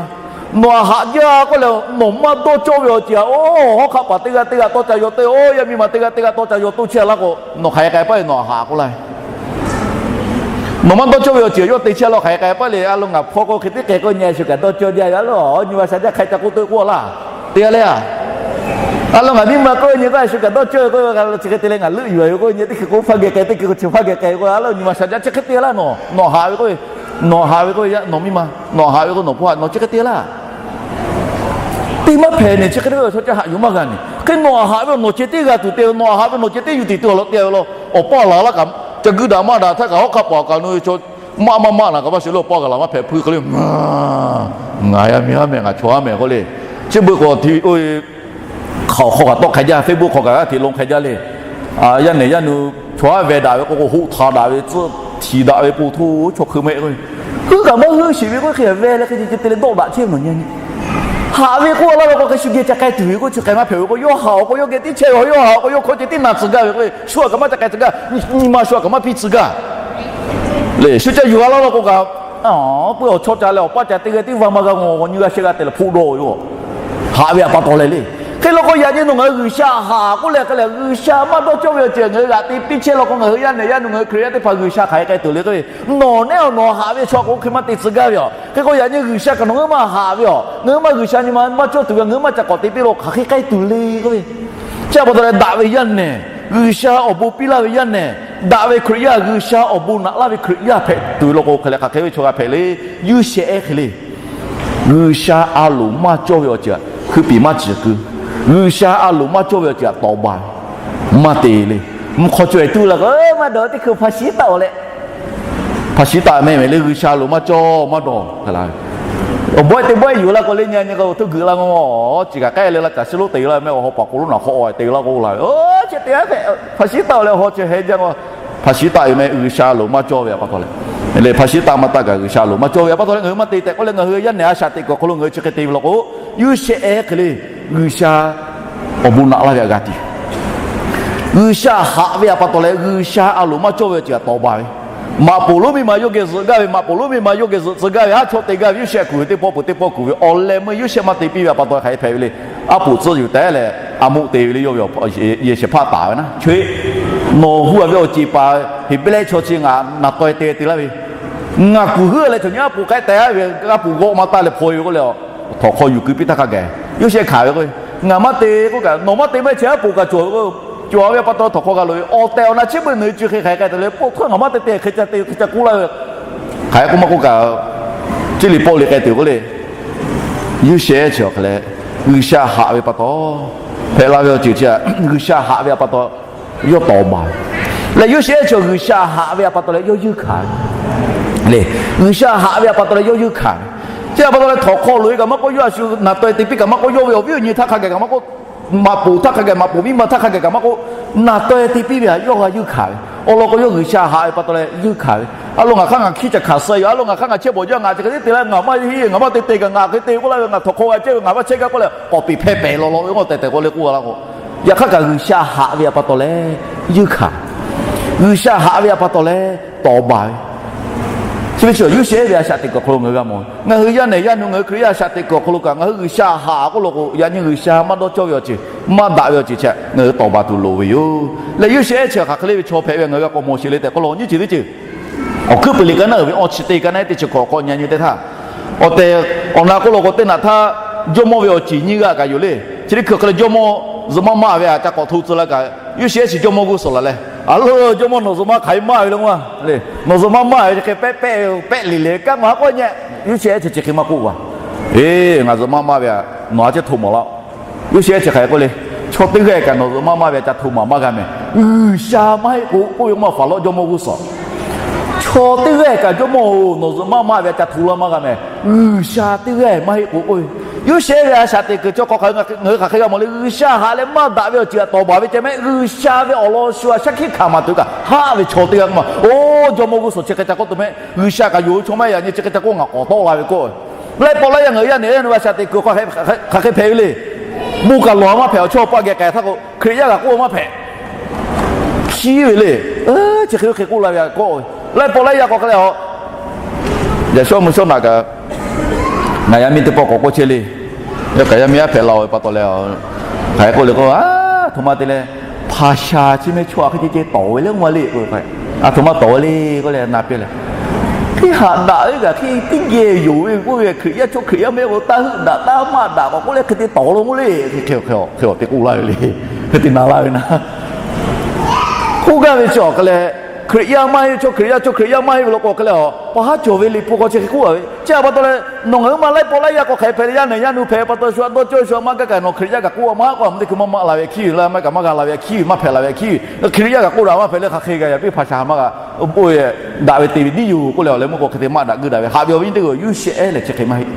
nawˬ htaꞈ haꞈ jaˇ k'oˆ leh, nawˬ maˇ dawˇ cawˇ ve awˬ ceuˬ a, oˇ hawˉ hk'aˆ paˍ teˇ g'aˇ teˇ g'aˇ tawˇ ca yaw te, oˇ yaˇ miˇ ma teˇ g'aˇ teˇ g'aˇ tawˇ ca yaw toˇ chehˇ laˇ k'o, nawˬ hk'aˬ hk'e k'ai paˇ ve, nawˬ htaꞈ haꞈ k'oˆ laˇ. Nawˬ maˇ dawˇ cawˇ ve awˬ ceuˬ yawˇ te chehˇ law, hk'aˬ hk'e k'ai paˇ le. A lo ngaˬ hpawˇ k'o hk'e teˇ hk'e k'o nyi a shu kaꞈ dawˇ cawˇ jaˇ ve a lo, nyi ma sha jaˇ hk'a ca k'oˆ te k'oˆ laˇ. Te a le a. A lo ngaˬ miˇ ma k'oˆ ve nyi k'o a shu kaꞈ dawˇ cawˇ ve k'o, chi hk'e te leh ngaˬ leuˆ yuˬ a ve k'o, nyi teˇ hk'e k'o hpaˇ geh k'ai, teˇ hk'e k'o chi hpaˇ geh k'ai k'o, a lo nyi ma sha jaˇ chi hk'e te laˇ nawˬ, nawˬ haꞈ ve k'o, nawˬ haꞈ ve k'o, nawˬ miˇ ma, nawˬ haꞈ ve k'o nawˬ hpawˇ haꞈ, nawˬ chi hk'e te laˇ. Teˇ maˇ hpehꞈ nehˬ chi hk'e te ve awˬ chaw ca haꞈ yuˬ maˇ g'a nehˬ. Hk'e nawˬ htaꞈ haꞈ ve nawˬ ceh teˇ g'a tuˬ te, nawˬ htaꞈ haꞈ ve nawˬ ceh teˇ yuˬ tiˍ tuˬ a law te ve law. Awˬ paˇ laˬ laˇ kaꞈ, ca guiˇ daꞈ maˇ daꞈ htaˇ kaꞈ hawˉ hk'aˆ paˍ kaꞈ nu ve chaw maˇ maˇ maˇ laˬ kaꞈ maˇ shiˍ le, awˬ paˇ g'a laˬ maˇ hpehꞈ hpuiˇ hk'e le. Ngaˬ yaˇ miˇ haˉ meh, ngaˬ chaw haˉ meh k'oˆ le. Chi beuꞈ k'o hk'aˬ hk'aw kaꞈ tawˆ hk'a jaˇ, Facebook hk'aw kaꞈ g'aˇ hteꞈ lo hk'a jaˇ le. Yaˇ nehˬ yaˇ nu chaw haˉ veh daꞈ ve k'o, k'o hoꞈ htaˍ daꞈ ve tcuhˆ htiˍ daꞈ ve po htoˇ chaw hk'eun mehˆ k'o, heuˆ kaꞈ maˇ heuˆ sheˍ ve k'o, hk'e veh leh hk'e ceh ceh te leh dawˆ daꞈ chehˇ ve nawˬ nyi nyi. Haꞈ ve k'oˆ laˇ law k'o, hk'e shu geh ca k'ai tuˬ ve k'o, chi hk'e maˇ hpehꞈ ve k'o, yawˇ haꞈ awˬ k'o yawˇ geh tiˉ chehˇ ve, yawˇ haꞈ awˬ k'o yawˇ hkawˇ ceh tiˉ na tcuh gaˇ ve k'o, shu a kaꞈ maˇ ca k'ai tcuh gaˇ, nyi ma shu a kaꞈ maˇ piˇ tcuh gaˇ. Le shu ca yuˬ g'a laˇ law k'o kaꞈ, puiˉ awˬ chawˇ ca leh awˬ paˇ ca teˇ g'aˇ tiˉ va maˇ g'a, ngaw ngaw nyi g'a sheh g'a tehꞈ leh hpoˆ dawˇ ve yoˬ. Haꞈ ve htaꞈ pa taw leh le. Hk'e law k'o, yaꞈ nyi nawˬ ngaˬ hui G'uiˬsha haꞈ k'oˆ leh hk'e leh, G'uiˬsha maˇ dawˇ cawˇ ve awˬ ceuˬ ngaˬ hui g'aꞈ te piˇ chehˇ law k'o, ngaˬ hui yaˇ nehˬ yaˇ nu ngaˬ hui Hkriꞈ yaˇ teˇ hpaˍ G'uiˬsha hk'aˬ hk'e k'ai tuˬ le k'o, nawˬ nehˉ nawˬ haꞈ ve chaw k'o hk'e maˇ te tcuh gaˇ ve yoˬ. Hk'e k'o, yaꞈ nyi G'uiˬsha kaꞈ nawˬ ngaˬ hui maˇ haꞈ ve yoˬ. Ngaˬ hui maˇ G'uiˬsha nyi ma maˇ cawˇ tuˬ ve, ngaˬ hui maˇ ca k'awꞈ te piˇ lo hk'aˬ hk'e k'ai tuˬ le k'oˆ ve. Chi pa taw leh daꞈ ve yaˇ nehˬ, G'uiˬsha awˬ bon piˇ laˇ ve yaˇ nehˬ, daꞈ ve Hkriꞈ yaˇ, G'uiˬsha awˬ bon naꞈ laˇ ve Hkriꞈ yaˇ hpehꞈ tuˬ ve law k'o, hk'e leh hk'aˬ hk'e ve chaw g'a hpehꞈ le. Yoˇsehꞈ ehˉ hk'e le. G'uiˬsha a loˍ maˇ cawˇ ve awˬ ceuˬ hui piˍ maˇ ciˍ keu. G'uiˬsha a loˍ maˇ cawˇ ve awˬ ceuˬ htaꞈ tawˍ baˬ maˇ te le. Mvuhˇ hk'aw caweh tuˬ la k'o, maˇ dawˬ teˇ hkui hpaˍ shiˉ taˆ-oˬ leh, hpaˍ shiˉ taˆ mehˆ mehˍ le, G'uiˬsha a loˍ maˇ cawˇ maˇ dawˬ. Awˬ bawehˇ teˇ bawehˇ yuˬ la k'o le, nyi nyi k'o awˬ htoˇ geuꞈ la k'o, ciˬ kaꞈ k'ehˉ leh la caˬ shiˉ lonˉ te la mehˆ, awˬ haw paˍ k'o lonˉ naˬ hk'aw a te la k'o la ve, chi te a hpehꞈ hpaˍ shiˉ taˆ-oˬ leh haw caweh heh jaˇ k'o, Hpaˍ shiˍ taˆ yoˬ meh, G'uiˬsha loˍ maˇ cawˇ ve pa taw leh, le hpaˍ shiˍ taˆ maˇ taˆ kaꞈ G'uiˬsha loˍ maˇ cawˇ ve pa taw leh ngaˬ hui maˇ te tehꞈ k'oˆ leh, ngaˬ hui yaˇ nehˬ a shaꞈ teꞈ kuiˬ awˬ hk'aw lo ngaˬ hui chi hk'e te ve law k'o, Yoˇsehꞈ ehˉ hk'e le G'uiˬsha awˬ bon naꞈ laˇ ve htaꞈ g'a tiˍ. G'uiˬsha haꞈ ve htaꞈ pa taw leh G'uiˬsha a loˍ maˇ cawˇ ve awˬ ceuˬ htaꞈ tawˍ baˬ ve, maꞈ poˍ lonˉ miˇ ma yawˇ geh zuhꞈ gaˇ ve, maꞈ poˍ lonˉ miˇ ma yawˇ geh zuhꞈ tcuh gaˇ ve, haˉ chawˇ te gaˇ ve, Yoˇsehꞈ kuˬ ve teˇ pawˆ peuˬ teˇ pawˆ kuˬ ve awˬ leh meuˇ Yoˇsehꞈ maˇ te piˇ ve pa taw hk'aˬ hk'e hpehꞈ ve le. Aˉ poꞈ tcuhˇ yuˬ tehꞈ leh, a moˆ te ve le yawˇ ve awˬ yehˬ shehˍ hpaˇ taˍ ve naˉ, Chaw eˬ, nawˬ hu a ve awˬ ceˬ paˍ Heˍbrehˇ chaw chi ngaˬ naˬ taw-e te te laˇ ve, ngaˬ kuˬ huiˉ leh chaw nyi aˉ poꞈ k'ai tehꞈ ve, aˉ poꞈ g'awˆ maˇ taˇ leh hpaw ve k'oˆ leh, htawnˍ hk'aw yuˬ keu piˇ htaˇ hk'a gaˬ Yoˇsehꞈ hkanˍ ve k'o, ngaˬ maˇ te k'oˆ kaꞈ nawˬ maˇ te maˇ heˆ, chi aˉ poꞈ kaꞈ cawˬ ve k'o, cawˬ ve pa taw htawnˍ hk'aw g'a loꞈ ve, awˬ tehˬ awˬ na chi beuꞈ nawˬ hui co hk'e hk'aˬ hk'e te le, poˆ hk'aˇ ngaˬ maˇ te te hk'e ca te hk'e ca k'oˆ laˇ ve, hk'aˬ hk'e k'oˆ maˇ k'oˆ kaꞈ, chi liꞈ pawˆ liꞈ k'ai tuˬ k'oˆ le, Yoˇsehꞈ ehˉ chi awˬ hk'e leh G'uiˬsha haꞈ ve pa taw, hpehꞈ la ve awˬ ceuˬ chi G'uiˬsha haꞈ ve pa taw yawˇ tawˍ baˬ ve. Leh Yoˇsehꞈ ehˉ chi G'uiˬsha haꞈ ve pa taw leh yawˇ yeunˇ hkanˍ ve le. G'uiˬsha haꞈ ve pa taw leh yawˇ yeunˇ hkanˍ ve. Chi pa taw leh htawnˍ hk'aw loꞈ e kaꞈ maˇ k'oˆ, yawˇ a shu naˬ taw-e te piˇ kaꞈ maˇ k'oˆ, yawˇ ve awˬ viˉ awˬ nyi htaˇ hk'a gaˬ kaꞈ maˇ k'oˆ, maꞈ poˍ htaˇ hk'a gaˬ, maꞈ poˍ miˇ ma htaˇ hk'a gaˬ kaꞈ maˇ k'oˆ, naˬ taw-e te piˇ ve htaꞈ yawˇ g'a yeunˇ hkanˍ ve. Awˬ lawn k'o yawˇ G'uiˬsha haꞈ ve pa taw leh yeunˇ hkanˍ ve. A lo ngaˬ hk'aˇ ngaˬ hkiˇ ca hkanˍ suh yoˬ, a lo ngaˬ hk'aˇ ngaˬ chehˇ bawˬ jaˇ, ngaˬ chi hk'e te te laˇ, ngaˬ maˇ heˆ, ngaˬ maˇ te te kaꞈ ngaˬ hk'e te k'oˆ laˇ ve, ngaˬ htawnˍ hk'aw g'a chehˇ ve, ngaˬ maˇ chehˇ gaˇ k'oˆ leh k'awꞈ peꞈ hpehˇ pehˍ lawˬ lawˬ ve k'o tehˬ tehˬ k'o le k'oˆ laˇ k'o, yaꞈ hk'aˇ kaꞈ G'uiˬsha haꞈ ve pa taw leh yeunˇ hkanˍ ve. G'uiˬsha haꞈ ve pa taw leh tawˍ baˬ ve. Chi ve chi Yoˇsehꞈ ehˉ ve a shaꞈ teꞈ kuiˬ awˬ hk'aw lo ngaˬ hui g'a mawˬ. Ngaˬ hui yaˇ nehˬ yaˇ nu ngaˬ hui Hkriꞈ yaˇ a shaꞈ teꞈ kuiˬ awˬ hk'aw lo kaꞈ ngaˬ hui G'uiˬsha haꞈ k'oˆ law k'o, yaꞈ nyi G'uiˬsha maˇ dawˇ cawˇ ve awˬ ceuˬ, maˇ daꞈ ve awˬ ceuˬ chi ngaˬ hui tawˍ baˬ tuˬ loˍ ve yoˬ. Leh Yoˇsehꞈ ehˉ chi hk'aˬ hk'e le ve chaw hpehꞈ ve ngaˬ hui g'a k'awꞈ mawˬ sheˍ le tehꞈ k'oˆ law, nyiˇ ceuˬ teˇ ceuˬ awˬ hkuiˉ puiˍ liꞈ ka naˉ uiˍ ve awˬ chi te ka naˉ teˇ chi hkawꞈ hk'aw nyi nyi teˇ htaˇ, awˬ tehˬ awˬ na k'oˆ law k'o teˇ naꞈ htaˇ jawˇmawˇ ve awˬ ceˬ nyiˇ g'aˇ kaꞈ yoˬ le. Chi teˇ hkui hk'e leh jawˇmawˇ zuhꞈ maˇ maˇ ve htaꞈ ca k'awꞈ hto tcuh la kaꞈ, Yoˇsehꞈ ehˉ chi jawˇmawˇ g'uˇ suhˍ laˬ leh, a lo jawˇmawˇ nawˬ zuhꞈ maˇ hk'aˬ hk'e maˇ ve le maˇ le. Nawˬ zuhꞈ maˇ maˇ ve hk'e pehˆ pehˆ ve pehˆ liꞈ leh kanˉ maˇ k'oˆ nyi. Yoˇsehꞈ ehˉ chi chi hk'e maˇ k'oˆ vaˬ. Eˬ, ngaˬ zuhꞈ maˇ maˇ ve htaꞈ nawˬ a ciˉ hto mawˬ laˇ-oˆ. Yoˇsehꞈ ehˉ chi hk'aˬ hk'e k'oˆ le, chaw teˇ g'aˇ kaꞈ nawˬ zuhꞈ maˇ maˇ ve htaꞈ ca hto maˍ maˇ g'a mehˍ. G'uiˬsha maˇ heˆ k'o k'oˆ ve maˇ faˍ lawˉ jawˇmawˇ g'uˇ suhˍ. Chaw teˇ g'aˇ kaꞈ jawˇmawˇ-oˬ, nawˬ zuhꞈ maˇ maˇ ve htaꞈ ca hto laˇ maˇ g'a mehˍ. G'uiˬsha teˇ g'aˇ maˇ heˆ k'o k'oˆ ve, Yoˇsehꞈ ehˉ ve a shaꞈ teꞈ kuiˬ chi hk'aˬ hk'e ngaˬ hui hk'aˬ hk'e g'a mawˬ le, G'uiˬsha haꞈ leh maˇ daꞈ ve awˬ ceuˬ htaꞈ tawˍ baˬ ve ceh mehˆ. G'uiˬsha ve awˬ lawn shu a shaˉ hkiˆ hkanˍ maˍ tuˬ kaꞈ haˆ ve chaw teˇ g'aˇ k'oˆ ma. Oˇ jawˇmawˇ g'uˇ suhˍ chi hk'e ca k'oˆ tuˬ mehˆ. G'uiˬsha kaꞈ yonˍ ve chaw maˇ heˆ, yaꞈ nyi chi hk'e ca k'oˆ ngaˬ k'awꞈ tawˆ la ve k'o, laiˉ pawˆ laiˉ yaˇ ngaˬ hui yaˇ nehˬ yaˇ nu ve a shaꞈ teꞈ kuiˬ hk'aˬ hk'e hpehꞈ ve le. Bon kaꞈ lawˬ maˇ hpehꞈ, awˬ chawˇ awˬ paˆ geh k'ai htaˇ k'o Hkriꞈ yaˇ kaꞈ k'oˆ maˇ hpehꞈ. Hkiˉ ve le. Chi hk'e hk'e k'oˆ la ve k'o, laiˉ pawˆ laiˉ yaˇ k'awꞈ hk'e leh a, yaꞈ shawˉ mvuh shawˉ naꞈ kaꞈ, ngaˬ yaˇ miˇ teˇ pawˆ k'awꞈ k'oˆ chehˇ le. Yawˇ kaꞈ yaˇ miˇ aˉ hpehꞈ la-oˬ ve pa taw leh, hk'aˬ hk'e k'oˆ le k'o, a htoꞈ ma te leh, hpaˍ shaˍ chi mehˆ chaw hk'e ceh ceh tawˍ ve le k'oˆ ma le k'o, a htoꞈ ma tawˍ ve le k'oˆ leh na piˇ leh, teˇ haꞈ daꞈ ve kaꞈ hk'e teˇ geh yonˍ ve k'oˆ ve, Hkriꞈ yaˇ chaw Hkriꞈ yaˇ mehˆ k'o taˇ heuˆ daꞈ taˇ maˇ daꞈ k'awꞈ k'oˆ leh hk'e te tawˍ lo k'oˆ le. Hk'e awˬ te k'oˆ laˇ ve le. Hk'e te na laˇ ve na k'oˆ gaˇ ve chi awˬ hk'e leh, Hkriꞈ yaˇ maˇ heˆ, chaw Hkriꞈ yaˇ, chaw Hkriꞈ yaˇ maˇ heˆ ve law k'o hk'e leh a, pa haˉ cawˬ ve liꞈ hpu hk'aw chi hk'e k'oˆ a ve chi a pa taw leh, nawˬ ngaˬ hui ma laiˉ pawˆ laiˉ yaˇ k'awꞈ hk'e hpehꞈ leh, yaˇ nehˬ yaˇ nu hpehꞈ pa taw shu a dawˇ cawˇ shu a maˇ gaˇ kaꞈ nawˬ Hkriꞈ yaˇ kaꞈ k'oˆ a maˇ k'oˆ a, mvuhˇ teˇ hkui maˇ maˆ la ve hkiˉ ve laˇ, maˇ kaꞈ maˇ g'a la ve hkiˉ ve, maˇ hpehꞈ la ve hkiˉ ve, Hkriꞈ yaˇ kaꞈ k'oˆ daꞈ maˇ hpehꞈ leh hk'aˬ hk'e g'a yaꞈ piˇ hpaˍ shaˍ maˇ g'a, daꞈ ve te ve diˉ yoˬ k'oˆ leh awˬ leh meuˇ k'o hk'e te maˆ daꞈ geuˆ daꞈ ve haꞈ ve awˬ viˉ nyi teˇ g'aˇ Yoˇsehꞈ ehˉ lehˬ chi hk'e maˇ heˆ.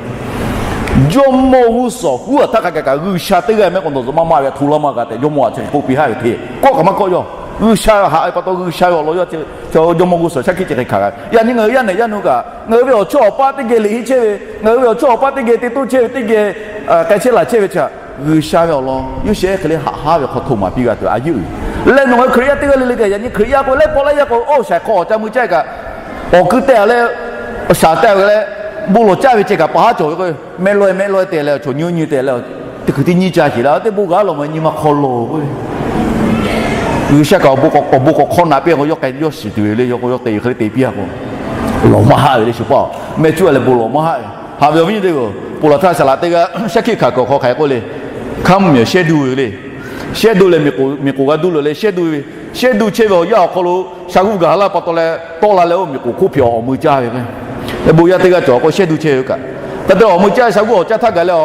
Jawˇmawˇ g'uˇ suhˍ huˉ a htaˇ hk'a gaˬ kaꞈ G'uiˬsha teˇ g'aˇ mehˆ k'o nawˬ zuhꞈ maˇ maˇ ve htaꞈ hto laˇ maˇ g'a tehꞈ jawˇmawˇ a chi hk'e k'oˆ piˇ haˆ ve hte, kawˆ kaꞈ maˇ kawˆ yaw. G'uiˬsha htaꞈ haꞈ ve pa taw G'uiˬsha ve awˬ lawn yawˇ chi, jawˇmawˇ g'uˇ suhˍ shaˉ hkiˆ chi hk'e hkanˍ g'a. Yaꞈ nyi ngaˬ hui yaˇ nehˬ yaˇ nu kaꞈ ngaˬ hui ve awˬ chawˇ awˬ paˆ teˇ geh liꞈ henˇ chehˇ ve, ngaˬ hui ve awˬ chawˇ awˬ paˆ teˇ geh te toˇ chehˇ ve teˇ geh k'ai chehˇ laˬ chehˇ ve chi, G'uiˬsha ve awˬ lawn Yoˇsehꞈ ehˉ hk'e le haꞈ haˉ ve hk'aw hto maˍ piˇ g'a tuˬ a yeˇ uiˍ. Leh nawˬ ngaˬ hui Hkriꞈ yaˇ teˇ g'aˇ le le kaꞈ yaꞈ nyi Hkriꞈ yaˇ k'o laiˉ pawˆ laiˉ yaˇ k'o oˇ shaˍ hk'aw awˬ ca mui caˇ kaꞈ, awˬ kui teh a leh, shaˍ teh a leh, bon lawˬ caˇ ve ceh kaꞈ pa haˉ cawˬ ve k'o, mehˆ laweh mehˆ laweh teh leh chaw nyi nyi teh leh, teˇ hkui teˇ nyi ca sheˍ la teˇ bon g'a lawˬ ma nyi ma hk'aw lawˬ k'o, G'uiˬsha kaꞈ awˬ bon k'awꞈ hk'aw naꞈ piˇ k'o yawˇ k'ai yawˇ shiˍ tuˬ ve le, yawˇ k'o yawˇ te hk'e le te piˇ a k'o, lawˬ maˇ haˆ ve le shu paˇ. Mehˆ cuˉ a leh bon lawˬ maˇ haˆ ve. Haꞈ ve awˬ viˉ nyi teˇ g'aˇ, ponˬ laˬ htaˇ saˍ laꞈ teˇ g'aˇ shaˉ hkiˆ hkanˍ kuiˬ awˬ hk'aw hk'aˬ hk'e k'oˆ le, hkaˉ mvuhˇmiˬ shehˇ duˇ ve le. Shehˇ duˇ leh miˬ k'oˍ g'a duˇ loꞈ leh shehˇ duˇ ve, shehˇ duˇ chehˇ ve awˬ yanˇ awˬ hk'aw lo sha g'uˇ gaˬ laˇ pa taw leh tawˆ la leh oˇ miˬ k'oˍ hk'oˆ hpehꞈ awˬ mui caˇ ve k'o, bon yaˇ teˇ g'aˇ cawˬ k'o shehˇ duˇ chehˇ ve kaꞈ, hk'e te awˬ mui caˇ sha g'uˇ awˬ caˇ htaˇ gaˬ leh a,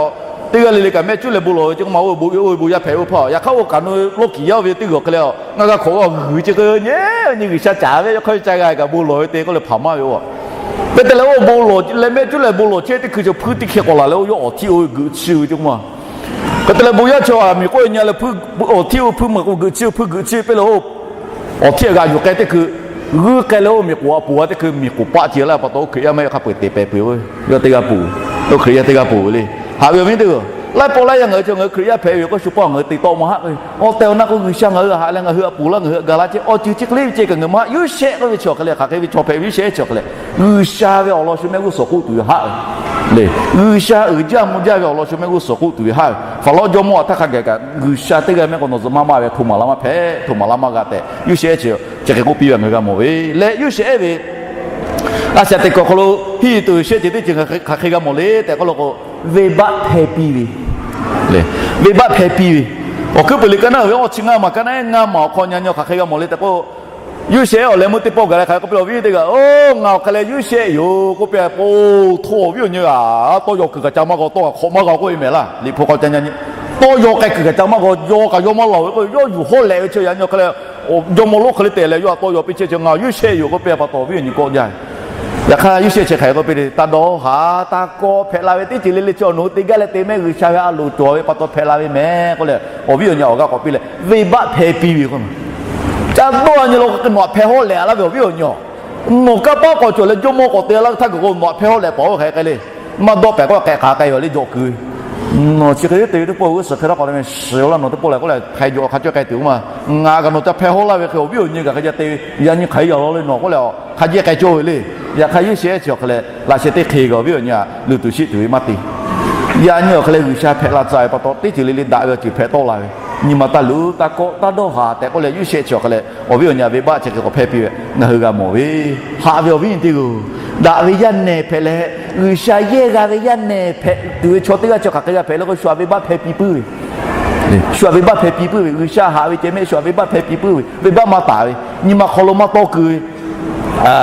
teˇ g'aˇ le le kaꞈ mehˆ cuˉ leh bon lawˬ ve ceh k'o ma oˇ ve bon oˇ ve bon yaˇ hpehꞈ oˇ hpaˇ. Yaꞈ hk'aˇ oˇ kaꞈ nu lawˇ kiˍ yaˇ oˇ ve teˇ g'aˇ hk'e leh a, ngaˇ g'a hk'awꞈ g'a g'uiˬ ceh k'o nyi nyi G'uiˬsha caˍ ve yaꞈ hk'aˇ ve ca g'a kaꞈ bon lawˬ ve te k'oˆ leh hpaˍ maˇ ve oˇ. Hk'e te leh oˇ bon lawˬ leh mehˆ cuˉ leh bon lawˬ chehˇ teˇ hkui cawˬ hpuiˇ teˇ hkeh k'awꞈ laˬ leh oˇ yawˇ awˬ htiˇ oˇ ve geuꞈ chiˇ ve ceh k'o ma. Hk'e te leh bon yaˇ chaw miˬ k'oˆ ve nyi a leh awˬ htiˇ oˇ hpuiˇ maˬ k'o geuꞈ chiˇ ve hpuiˇ geuꞈ chiˇ ve peˇ leh oˇ awˬ htiˇ g'aꞈ yuˬ k'ai teˇ hkui g'uiˇ k'ai leh oˇ miˬ k'oˍ a poˬ a teˇ hkui miˬ k'oˍ paˆ ce laˇ pa taw, oˇ Hkriꞈ yaˇ maˇ heˆ hk'a peu-eˬ te pehˍ peuˬ ve. Yawˇ teˇ g'aˇ poˬ, oˇ Hkriꞈ yaˇ teˇ g'aˇ poˬ ve le. Haꞈ ve awˬ viˉ teˇ g'aˇ, laiˉ pawˆ laiˉ yaˇ ngaˬ hui chaw ngaˬ hui Hkriꞈ yaˇ hpehꞈ ve k'o, shu pawˆ ngaˬ hui te tawˆ maˇ haˆ ve. Awˬ tehˬ awˬ na k'o, G'uiˬsha ngaˬ hui htaꞈ haꞈ leh ngaˬ hui htaꞈ poˬ laˇ, ngaˬ hui htaꞈ ga laˇ ce, awˬ ceuˬ chi hk'e le ve ce kaꞈ ngaˬ hui maˇ haˆ. Yoˇsehꞈ k'oˆ ve chi awˬ hk'e leh, hk'aˬ hk'e ve chaw hpehꞈ ve Yoˇsehꞈ chi awˬ hk'e leh, G'uiˬsha ve awˬ lawn shu mehˆ g'uˇ suhˍ k'oˆ tuˬ ve haˆ ve le. G'uiˬsha uiˍ jaˇ mvuh jaˇ ve awˬ lawn shu mehˆ g'uˇ suhˍ k'oˆ tuˬ ve haˆ ve. Faˍlawˇ jawˇmawˇ htaꞈ htaˇ hk'a gaˬ kaꞈ, G'uiˬsha teˇ g'aˇ mehˆ k'o, nawˬ zuhꞈ maˇ maˇ ve htoꞈ maˍ la maˇ hpehꞈ, htoꞈ maˍ la maˇ g'a tehꞈ, Yoˇsehꞈ chi chi hk'e k'oˆ piˇ ve ngaˬ hui g'a mawˬ ve leh, Yoˇsehꞈ ve a shaꞈ teꞈ kuiˬ awˬ hk'aw lo hiˇ tuˬ shehˆ ceuˬ teˇ ceuˬ hk'aˬ hk'e g'a mawˬ le tehꞈ k'oˆ law k'o, venˇbaˆ hpehˇ piˇ ve le. Venˇbaˆ hpehˇ piˇ ve. Awˬ hkuiˉ puiˍ liꞈ ka naˉ ve awˇ chi ngaˇ maˬ ka naˉ ehˉ ngaˇ maˬ awˬ hk'aw nyi nyi hk'aˬ hk'e g'a mawˬ le tehꞈ k'o, Yoˇsehꞈ awˬ leh meuˇ teˇ pawˆ gaˬ leh hk'aˬ hk'e k'oˆ piˇ, awˬ viˉ teˇ g'aˇ, Oˬ, ngaˬ awˬ hk'e leh Yoˇsehꞈ yoˬ k'oˆ piˇ. Aˬ, po hto awˬ viˉ awˬ nyi a, tawˇ yaw kuiˬ kaꞈ ca maˇ g'aw, tawˇ kaꞈ hk'awꞈ maˇ g'aw k'oˆ ve mehˍ laˇ. Liꞈ hpu hk'aw ca nyi nyi, tawˇ yaw k'ai kuiˬ kaꞈ ca maˇ g'aw, yaw kaꞈ yaw maˇ laˬ ve k'o, yawˇ yuˬ hawˉ lehꞈ ve chi yaꞈ nyi awˬ hk'e leh, jawˇmawˇ lonˉ hk'e le tehꞈ leh yawˇ htaꞈ tawˇ yaw piˇ chehˇ chi, Ngaˬ Yoˇsehꞈ yoˬ k'oˆ piˇ pa taw, awˬ viˉ awˬ nyi kawˆ jaˇ ve. Yaꞈ hk'aˇ Yoˇsehꞈ chi hk'aˬ hk'e k'oˆ piˇ le, Taˇ dawˇ haˍ, taˇ kawˆ, hpehꞈ la ve teˇ ceuˬ le le chi awˬ nawˬ hui te gaˇ leh te mehˆ, G'uiˬsha ve a loˍ cawˬ ve pa taw hpehꞈ la ve mehˍ k'oˆ leh, awˬ viˉ awˬ nyi awˬ g'aˇ k'awꞈ piˇ leh, venˇbaˆ hpehˇ piˇ ve k'o, ca dawˇ a nyi law k'o, nawˬ htaꞈ hpehˇ hawˉ lehꞈ a laˇ ve awˬ viˉ awˬ nyi a. Nawˬ kanˇ paˆ k'awꞈ cawˬ leh jawˇmawˇ k'awꞈ te laˇ ve htaˇ kaꞈ k'o, nawˬ htaꞈ hpehˇ hawˉ lehꞈ paˍ oˇ hk'e hk'e le. Maˇ dawˆ pehˍ k'o, k'ehꞈ k'aˍ k'ai ve awˬ le jawꞈ kuiˬ ve. Nawˬ chi hk'e te ve teˇ pawˆ g'uˇ suhˍ hk'e taˇ k'awꞈ leh meh shiˍ laˇ, nawˬ teˇ pawˆ leh k'oˆ leh hk'a jawꞈ hk'a cawˇ k'ai tuˬ ma. Ngaˬ kaꞈ nawˬ ca hpehˇ hawˉ laˇ ve hk'e awˬ viˉ awˬ nyi kaꞈ hk'a ca te ve, yaꞈ nyi hk'aˬ hk'e yaꞈ law le nawˬ k'oˆ leh, hk'a jehˇ k'ai cawˇ ve le. Yaꞈ hk'aˇ Yoˇsehꞈ chi awˬ hk'e leh laꞈ sheh teˇ hk'e kaꞈ awˬ viˉ awˬ nyi a luˬ tuˬ shiˆ tuˬ ve maˇ te. Yaꞈ nyi awˬ hk'e leh G'uiˬsha hpehꞈ la tcuh ve pa taw, teˇ ceuˬ le le daꞈ ve awˬ ceuˬ hpehꞈ tawˆ la ve. Nyi ma taˇ luˬ, taˇ kawˆ, taˇ dawˇ haˍ tehꞈ k'oˆ leh, Yoˇsehꞈ chi awˬ hk'e leh awˬ viˉ awˬ nyi a venˇbaˆ chi hk'e k'awꞈ hpehˇ piˇ ve ngaˬ hui g'a mawˬ ve. Haꞈ ve awˬ viˉ awˬ nyi teˇ g'aˇ, daꞈ ve yaˇ nehˬ hpehꞈ leh, G'uiˬsha yehˇ g'a ve yaˇ nehˬ hpehꞈ tuˬ ve chaw teˇ g'aˇ chi hk'aˬ hk'e g'a hpehꞈ le k'o, shu htaꞈ venˇbaˆ hpehˇ piˇ puiˉ ve. Shu htaꞈ venˇbaˆ hpehˇ piˇ puiˉ ve. G'uiˬsha haꞈ ve ceh mehˆ, shu htaꞈ venˇbaˆ hpehˇ piˇ puiˉ ve. Venˇbaˆ maˇ taˍ ve, nyi ma hk'aw lo maˇ tawˇ keu ve.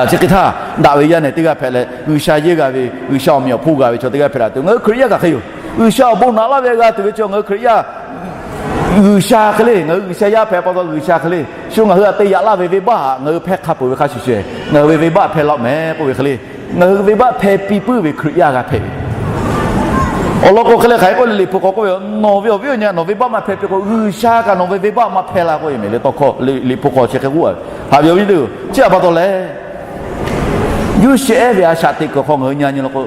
Chi hk'e htaˇ, daꞈ ve yaˇ nehˬ teˇ g'aˇ hpehꞈ leh, G'uiˬsha yehˇ g'a ve, G'uiˬsha awˬ meꞈ awˬ hponˇ g'a ve chaw teˇ g'aˇ hpehꞈ la tuˬ, ngaˬ hui Hkriꞈ yaˇ kaꞈ hk'e yoˬ. G'uiˬsha awˬ bon naꞈ laˇ ve g'a tuˬ ve chaw ngaˬ hui Hkriꞈ yaˇ, G'uiˬsha hk'e le, ngaˬ hui G'uiˬsha yaˇ hpehꞈ pa taw G'uiˬsha hk'e le, shu ngaˬ hui htaꞈ te yaꞈ laˇ ve venˇbaˆ htaꞈ ngaˬ hui hpehˇ hk'a peuˬ ve hk'a shuˍ shuˍ, ngaˬ hui ve venˇbaˆ hpehˇ laˇ mehˍ k'oˆ ve hk'e le, ngaˬ hui venˇbaˆ hpehˇ piˇ puiˉ ve Hkriꞈ yaˇ g'a hpehꞈ ve. Awˬ lawn k'o hk'e leh hk'aˬ hk'e k'oˆ le, Liꞈ hpu hk'aw k'oˆ ve, Nawˬ ve awˬ viˉ awˬ nyi nawˬ venˇbaˆ maˇ hpehˇ piˇ k'o, G'uiˬsha kaꞈ nawˬ ve venˇbaˆ maˇ hpehˇ la k'oˆ ve mehˍ le. Tawˇ hkawˇ Liꞈ hpu hk'aw chi hk'e k'oˆ a ve. Haꞈ ve awˬ viˉ teˇ g'aˇ, chi htaꞈ pa taw leh, Yoˇsehꞈ ve a shaꞈ teꞈ kuiˬ hk'aw ngaˬ hui nyi nyi law k'o,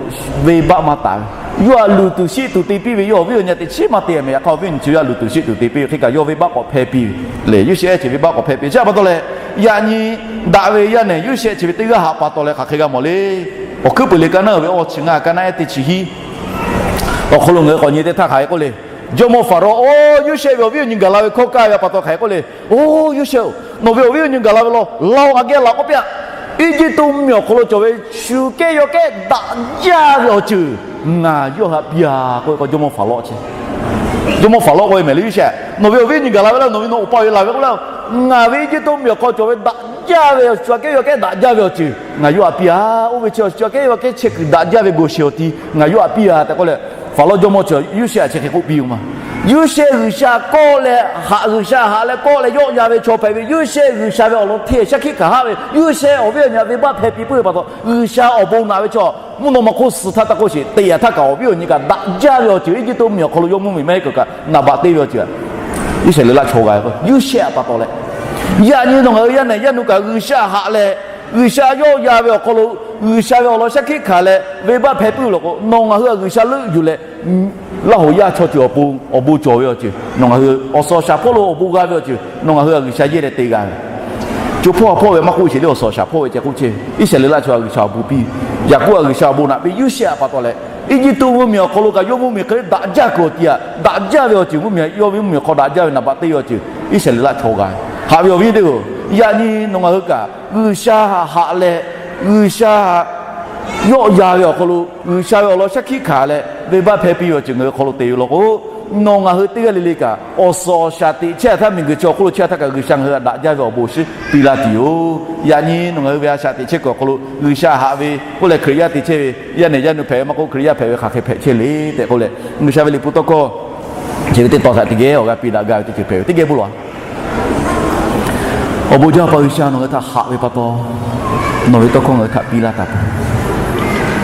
venˇbaˆ maˇ taˍ ve, yawˇ htaꞈ luˬ tuˬ shiˆ tuˬ te piˇ ve, yawˇ awˬ viˉ awˬ nyi teꞈ chiˉ maˇ te mehˍ. Yaꞈ hk'aˇ awˬ viˉ awˬ nyi chi yawˇ htaꞈ luˬ tuˬ shiˆ tuˬ te piˇ ve hk'e kaꞈ, yawˇ venˇbaˆ k'awꞈ hpehˇ piˇ ve le. Yoˇsehꞈ chi venˇbaˆ k'awꞈ hpehˇ piˇ ve. Chi htaꞈ pa taw leh, yaꞈ nyi daꞈ ve yaˇ nehˬ Yoˇsehꞈ chi ve teˇ g'aˇ haꞈ pa taw leh hk'aˬ hk'e g'a mawˬ le. Awˬ hkuiˉ puiˍ liꞈ ka naˉ ve awˇ chi ngaˇ ka naˉ ehˉ teˇ chi hiˉ awˬ hk'aw lo ngaˬ hui k'awꞈ nyi teˇ htaˇ hk'aˬ hk'e k'oˆ le. Jawˇmawˇ Faˍrawˇ, Oˬ, Yoˇsehꞈ ve awˬ viˉ awˬ nyi gaˬ la ve hkawˇ kaˇ ve pa taw hk'aˬ hk'e k'oˆ le. Oˬ, Yoˇsehꞈ-oˬ, nawˬ ve awˬ viˉ awˬ nyi gaˬ la ve law, laˇ-oˬ, aꞈ geh laˬ k'oˆ piˇ-aˬ. Eˇjiˇtuꞈ mvuhˇmiˬ awˬ hk'aw lo cawˬ ve shu kehˉ yawˇ kehˉ daꞈ jaˇ ve awˬ ceuˬ ngaˬ yawˇ htaꞈ piˇ-a k'oˆ ve k'o, Jawˇmawˇ Faˍrawˇ chi, Jawˇmawˇ Faˍrawˇ k'oˆ ve mehˍ le, Yoˇsehꞈ, nawˬ ve awˬ viˉ awˬ nyi gaˬ la ve laˇ, nawˬ ve nawˬ awˬ pa ve laˬ ve k'oˆ laˇ-oˬ. Ngaˬ ve Eˇjiˇtuꞈ mvuhˇmiˬ awˬ hk'aw cawˬ ve daꞈ jaˇ ve, shu aꞈ kehˉ yawˇ kehˉ daꞈ jaˇ ve awˬ ceuˬ ngaˬ yawˇ htaꞈ piˇ-a. Oˇ ve chi shu aꞈ kehˉ yawˇ kehˉ chehˇ kuiˬ daꞈ jaˇ ve Goˍsheˍ awˬ ti ngaˬ yawˇ htaꞈ piˇ-a tehꞈ k'oˆ leh, Faˍrawˇ jawˇmawˇ chi Yoˇsehꞈ htaꞈ chi hk'e k'oˆ piˇ-oˬ ma. Yoˇsehꞈ G'uiˬsha kawˆ leh haꞈ, G'uiˬsha haꞈ leh kawˆ leh yawˆ yan ve chaw hpehꞈ ve, Yoˇsehꞈ G'uiˬsha ve awˬ lawn hteˇ shaˉ hkiˆ hkanˍ haˆ ve, Yoˇsehꞈ awˬ viˉ awˬ nyi htaꞈ venˇbaˆ hpehˇ piˇ puiˉ ve pa taw, G'uiˬsha awˬ bon naꞈ ve chaw mvuhˇ naw ma hk'oˆ suhˍ htaˇ taˇ k'oˆ sheˍ, te yaꞈ htaˇ kaꞈ awˬ viˉ awˬ nyi kaꞈ daꞈ jaˇ ve awˬ ceuˬ, Eˇjiˇtuꞈ mvuhˇmiˬ awˬ hk'aw lo yawˇ mvuhˇmiˬ maˇ heˆ kuiˬ kaꞈ naˍ baꞈ te ve awˬ ceuˬ Iˉsaˍreˍlaˆ chaw g'a ve k'o, Yoˇsehꞈ pa taw leh, yaꞈ nyi nawˬ ngaˬ hui yaˇ nehˬ yaˇ nu kaꞈ G'uiˬsha haꞈ leh, G'uiˬsha yawˆ yan ve awˬ hk'aw lo, G'uiˬsha ve awˬ lawn shaˉ hkiˆ hkanˍ leh venˇbaˆ hpehˇ puiˉ ve law k'o, nawˬ ngaˬ hui htaꞈ G'uiˬsha leuˆ yuˬ leh, Laˇ hoꞈ yaˇ chaw ceuˬ awˬ pon awˬ bon cawˬ ve awˬ ceuˬ, nawˬ ngaˬ hui awˬ suhˍ awˬ shaˍ hpawˇ lo awˬ bon g'a ve awˬ ceuˬ nawˬ ngaˬ hui htaꞈ G'uiˬsha yehˇ leh te g'a ve. Co hpawˇ ha hpawˇ ve maˇ k'oˆ sheˍ le, awˬ suhˍ awˬ shaˍ hpawˇ ve ceh k'oˆ chehˇ ve. Iˉsaˍreˍlaˆ chaw htaꞈ G'uiˬsha awˬ bon piˇ ve, Yaˍkoˆ htaꞈ G'uiˬsha awˬ bon naꞈ piˇ, Yoˇsehꞈ pa taw leh, Eˇjiˇtuꞈ mvuhˇmiˬ awˬ hk'aw lo kaꞈ yawˇ mvuhˇmiˬ hk'e daꞈ jaˇ kuiˬ awˬ ti htaꞈ daꞈ jaˇ ve awˬ ceuˬ mvuhˇmiˬ, yawˇ ve mvuhˇmiˬ awˬ hk'aw daꞈ jaˇ ve naˍ baꞈ te ve awˬ ceuˬ Iˉsaˍreˍlaˆ chaw g'a ve. Haꞈ ve awˬ viˉ teˇ-oˬ, yaꞈ nyi nawˬ ngaˬ hui kaꞈ G'uiˬsha haꞈ leh, G'uiˬsha yawˆ yan ve awˬ hk'aw lo, G'uiˬsha ve awˬ lawn shaˉ hkiˆ hkanˍ leh venˇbaˆ hpehˇ piˇ ve awˬ ceuˬ ngaˬ hui hk'aw lo te ve law k'o, nawˬ ngaˬ hui teˇ g'aˇ le le kaꞈ awˬ suhˍ awˬ shaˍ teꞈ chehˇ htaˇ, miˬguiˬ chi awˬ hk'oˆ lo chehˇ htaˇ kaꞈ G'uiˬsha ngaˬ hui htaꞈ daꞈ jaˇ ve awˬ bon shiˉ piˇ laˇ tuˬ yoˬ. Yaꞈ nyi nawˬ ngaˬ hui ve a shaꞈ teꞈ chehˇ kuiˬ awˬ hk'aw lo G'uiˬsha haꞈ ve k'oˆ leh Hkriꞈ yaˇ te chehˇ ve, yaˇ nehˬ yaˇ nu hpehꞈ ve maˇ k'oˆ, Hkriꞈ yaˇ hpehꞈ ve hk'aˬ hk'e hpehꞈ chehˇ le tehꞈ k'oˆ leh, G'uiˬsha ve liꞈ hpu tawˇ hkawˇ chi ve teˇ tawn htaꞈ teˇ geh awˬ g'aˇ piˇ daꞈ gaˇ ve teˇ ceuˬ hpehꞈ ve teˇ geh bon lawˬ. Awˬ bon jaˇ pa G'uiˬsha, nawˬ ngaˬ hui htaꞈ haꞈ ve pa taw, nawˬ ve tawˇ hkawˇ ngaˬ hui htaꞈ piˇ laˇ taˍ peuˬ.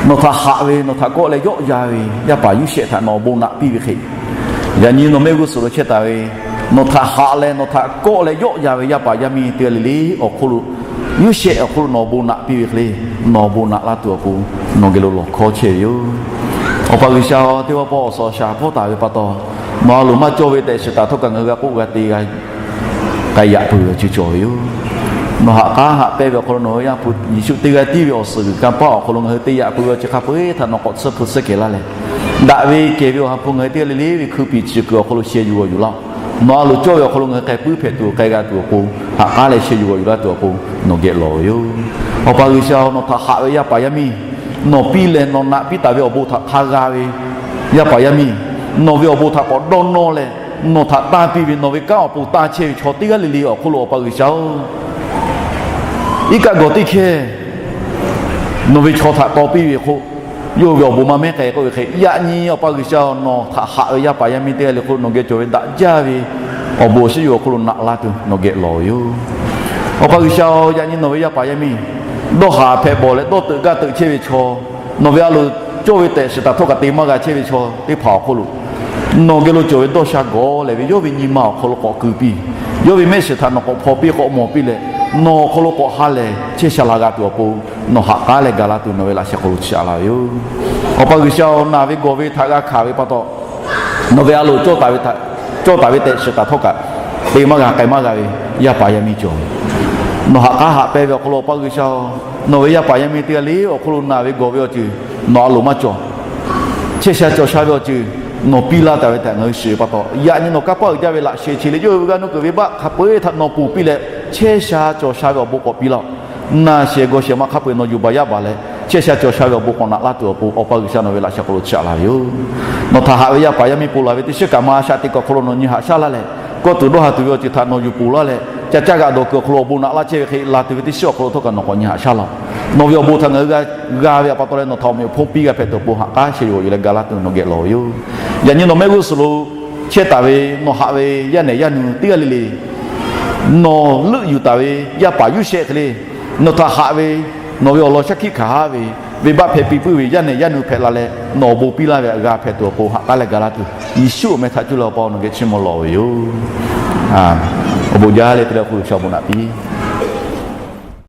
Nawˬ htaꞈ haꞈ ve, nawˬ htaꞈ kawˆ leh yawˆ yan ve yaˇ paˍ Yoˇsehꞈ htaꞈ nawˬ awˬ bon naꞈ piˇ ve hk'e, yaꞈ nyi nawˬ mehˆ g'uˇ suhˍ lo chehˇ taˍ ve, nawˬ htaꞈ haꞈ leh nawˬ htaꞈ kawˆ leh yawˆ yan ve yaˇ paˍ yaˇ miˇ teˇ g'aˇ le le awˬ hk'oˆ lo Yoˇsehꞈ awˬ hk'aw lo nawˬ awˬ bon naꞈ piˇ ve hk'e le, nawˬ awˬ bon naꞈ laˇ tuˬ awˬ pon nawˬ geh lo lawˬ hkawˇ chehˇ ve yoˬ. Awˬ pa G'uiˬsha, teˇ pawˆ pawˆ awˬ suhˍ awˬ shaˍ hpawˇ taˍ ve pa taw, nawˬ a loˍ maˇ cawˇ ve tehꞈ shiˍ taˍ htawˇ kaꞈ ngaˬ hui g'a k'oˆ g'a te g'a k'ai yaꞈ peuˬ ve awˬ ceuˬ cawˬ ve yoˬ. Nawˬ haꞈ k'aˉ haꞈ pehnˇ ve awˬ hk'aw lo nawˬ hui Yaˇ hpu Yeˍsuˆ teˇ g'aˇ tiˉ ve awˬ suhˍ g'uiˬ kanˇ paˆ awˬ hk'aw lo ngaˬ hui te yaꞈ peuˬ ve awˬ ceuˬ hk'a peu-eˬ htaꞈ nawˬ k'awꞈ tsuhˇ hpu suhˉ kehˬ laˇ leh, daꞈ ve kehˬ ve awˬ ha hpu ngaˬ hui teˇ g'aˇ le le ve hkui piˍ chi kuiˬ awˬ hk'aw lo sheh yuˬ g'awˬ yuˬ laˇ-oˆ. Nawˬ a loˍ cawˇ ve awˬ hk'aw lo ngaˬ hui k'ai puiˉ hpehꞈ tuˬ k'ai g'a tuˬ awˬ pon, haꞈ k'aˉ leh sheh yuˬ g'awˬ yuˬ laˇ tuˬ awˬ pon nawˬ geh lawˬ ve yoˬ. Awˬ pa G'uiˬsha, nawˬ htaꞈ haꞈ ve yaˇ paˍ yaˇ miˇ, nawˬ piˇ leh nawˬ naꞈ piˇ taˍ ve awˬ bon htaꞈ hk'a g'a ve yaˇ paˍ yaˇ miˇ, nawˬ ve awˬ bon htaꞈ k'awꞈ dawˇ nawˇ leh, nawˬ htaꞈ tanˇ piˇ ve nawˬ ve kanˉ awˬ pon tanˇ chehˇ ve chaw teˇ g'aˇ le le awˬ hk'aw lo Awˬ pa G'uiˬsha-oˬ, iˉ kaˆ gawˬ teˇ hkehˇ nawˬ ve chaw htaꞈ taw piˇ ve hk'oˆ, yawˇ ve awˬ bon maˇ mehˉ k'ai k'oˆ ve hk'e, yaꞈ nyi Awˬ pa G'uiˬsha-oˬ, nawˬ htaꞈ haꞈ ve yaˇ paˍ yaˇ miˇ teˇ g'aˇ le hk'oˆ nawˬ geh cawˬ ve daꞈ jaˇ ve awˬ bon awˬ shiˉ yuˬ awˬ hk'aw lo naꞈ la tuˬ nawˬ geh lawˬ ve yoˬ. Awˬ pa G'uiˬsha-oˬ, yaꞈ nyi nawˬ ve yaˇ paˍ yaˇ miˇ dawˇ haˍ hpehꞈ bawˬ leh dawˇ teuꞈ gaˇ teuꞈ chehˇ ve chaw, nawˬ ve a loˍ cawˇ ve tehꞈ shiˍ taˍ htawˇ kaꞈ te maˇ g'a chehˇ ve chaw teˇ hpaˍ awˬ hk'aw lo, nawˬ geh lo cawˬ ve dawˇ sha gawˬ lehˬ ve yawˇ ve nyi ma awˬ hk'aw lo k'awꞈ keu piˇ, yawˇ ve mehˆ shiˍ htaꞈ nawˬ k'awꞈ hpaw piˇ k'awꞈ mawˬ piˇ leh, nawˬ awˬ hk'aw lo k'awꞈ ha lehˬ chehˇ sha la g'a tuˬ awˬ pon, nawˬ haꞈ k'aˉ leh ga laˇ tuˬ nawˬ ve laꞈ sheh hk'aw lo chi aꞈ la ve yoˬ. Awˬ pa G'uiˬsha-oˬ, naˬ ve gawˬ ve htaꞈ g'a hkanˍ ve pa taw, nawˬ ve a loˍ cawˇ taˍ ve htaꞈ, cawˇ taˍ ve tehꞈ shiˍ taˍ htawˇ kaꞈ te maˇ g'a k'ai maˇ g'a ve yaˇ paˍ yaˇ miˇ cawˬ ve, nawˬ haꞈ k'aˉ haꞈ pehnˇ ve awˬ hk'aw lo Awˬ pa G'uiˬsha-oˬ, nawˬ ve yaˇ paˍ yaˇ miˇ teˇ g'aˇ le awˬ hk'aw lo naˬ ve gawˬ ve awˬ ceuˬ nawˬ a loˍ maˇ cawˬ, chehˇ sha cawˬ sha ve awˬ ceuˬ nawˬ piˇ laˇ taˍ ve htaꞈ ngaˬ hui shiˍ ve pa taw, yaꞈ nyi nawˬ kanˇ paˆ uiˍ jaˇ ve laꞈ sheh chi leh yawˇ hui ve g'aˇ nuˇ kuiˬ ve baˆ hk'a peu-eˬ htaꞈ nawˬ ponˬ piˇ leh, chehˇ sha cawˬ sha ve awˬ bon k'awꞈ piˇ laˇ-oˬ. Naˬ shehˍ gawˬ shehˍ ma hk'a peu-eˬ nawˬ yuˬ baˬ yaˇ baˬ leh, chehˇ sha cawˬ sha ve awˬ bon k'awꞈ naꞈ laˇ tuˬ awˬ pon Awˬ pa G'uiˬsha nawˬ ve laꞈ sheh hk'aw lo chi aꞈ la ve yoˬ. Nawˬ htaꞈ haꞈ ve yaˇ paˍ yaˇ miˇ ponˬ laˬ ve teˇ shiˉ kaꞈ ma shaꞈ teꞈ kuiˬ awˬ hk'aw lo nawˬ nyi haꞈ shaˉ laˇ leh, kawˇ tuˬ dawˇ ha tuˬ ve awˬ ceuˬ htaꞈ nawˬ yuˬ ponˬ laˇ leh, ca caˇ g'aꞈ dawˬ kuiˬ awˬ hk'aw lo awˬ bon naꞈ laˇ chehˇ ve hk'e la tuˬ ve teˇ shiˉ awˬ hk'aw lo htawˇ kaꞈ nawˬ k'awꞈ nyi haꞈ shaˉ laˇ. Nawˬ ve awˬ bon htaꞈ ngaˬ hui g'a g'a ve pa taw leh nawˬ htaꞈ awˬ meꞈ awˬ hponˇ piˇ g'a hpehꞈ tuˬ awˬ pon haꞈ k'aˉ sheh yuˬ g'awˬ yuˬ leh ga laˇ tuˬ nawˬ geh lawˬ ve yoˬ. Yaꞈ nyi nawˬ mehˆ g'uˇ suhˍ lo chehˇ taˍ ve nawˬ haꞈ ve yaˇ nehˬ yaˇ nu teˇ g'aˇ le le nawˬ leuˆ yuˬ taˍ ve yaˇ paˍ Yoˇsehꞈ hk'e le, nawˬ htaꞈ haꞈ ve, nawˬ ve awˬ lawn shaˉ hkiˆ hkanˍ haˉ ve, venˇbaˆ hpehꞈ piˇ puiˉ ve yaˇ nehˬ yaˇ nu hpehꞈ la leh, nawˬ awˬ bon piˇ laˇ ve htaꞈ g'a hpehꞈ tuˬ awˬ pon haꞈ k'aˉ leh ga laˇ tuˬ, Yeˍsuˆ awˬ meh htaꞈ cuˇ leh Awˬ pa nawˬ geh chiˇ mvuh lawˬ ve yoˬ. Awˬ bon jaˇ leh te leh awˬ hk'aw lo G'uiˬsha awˬ bon naꞈ piˇ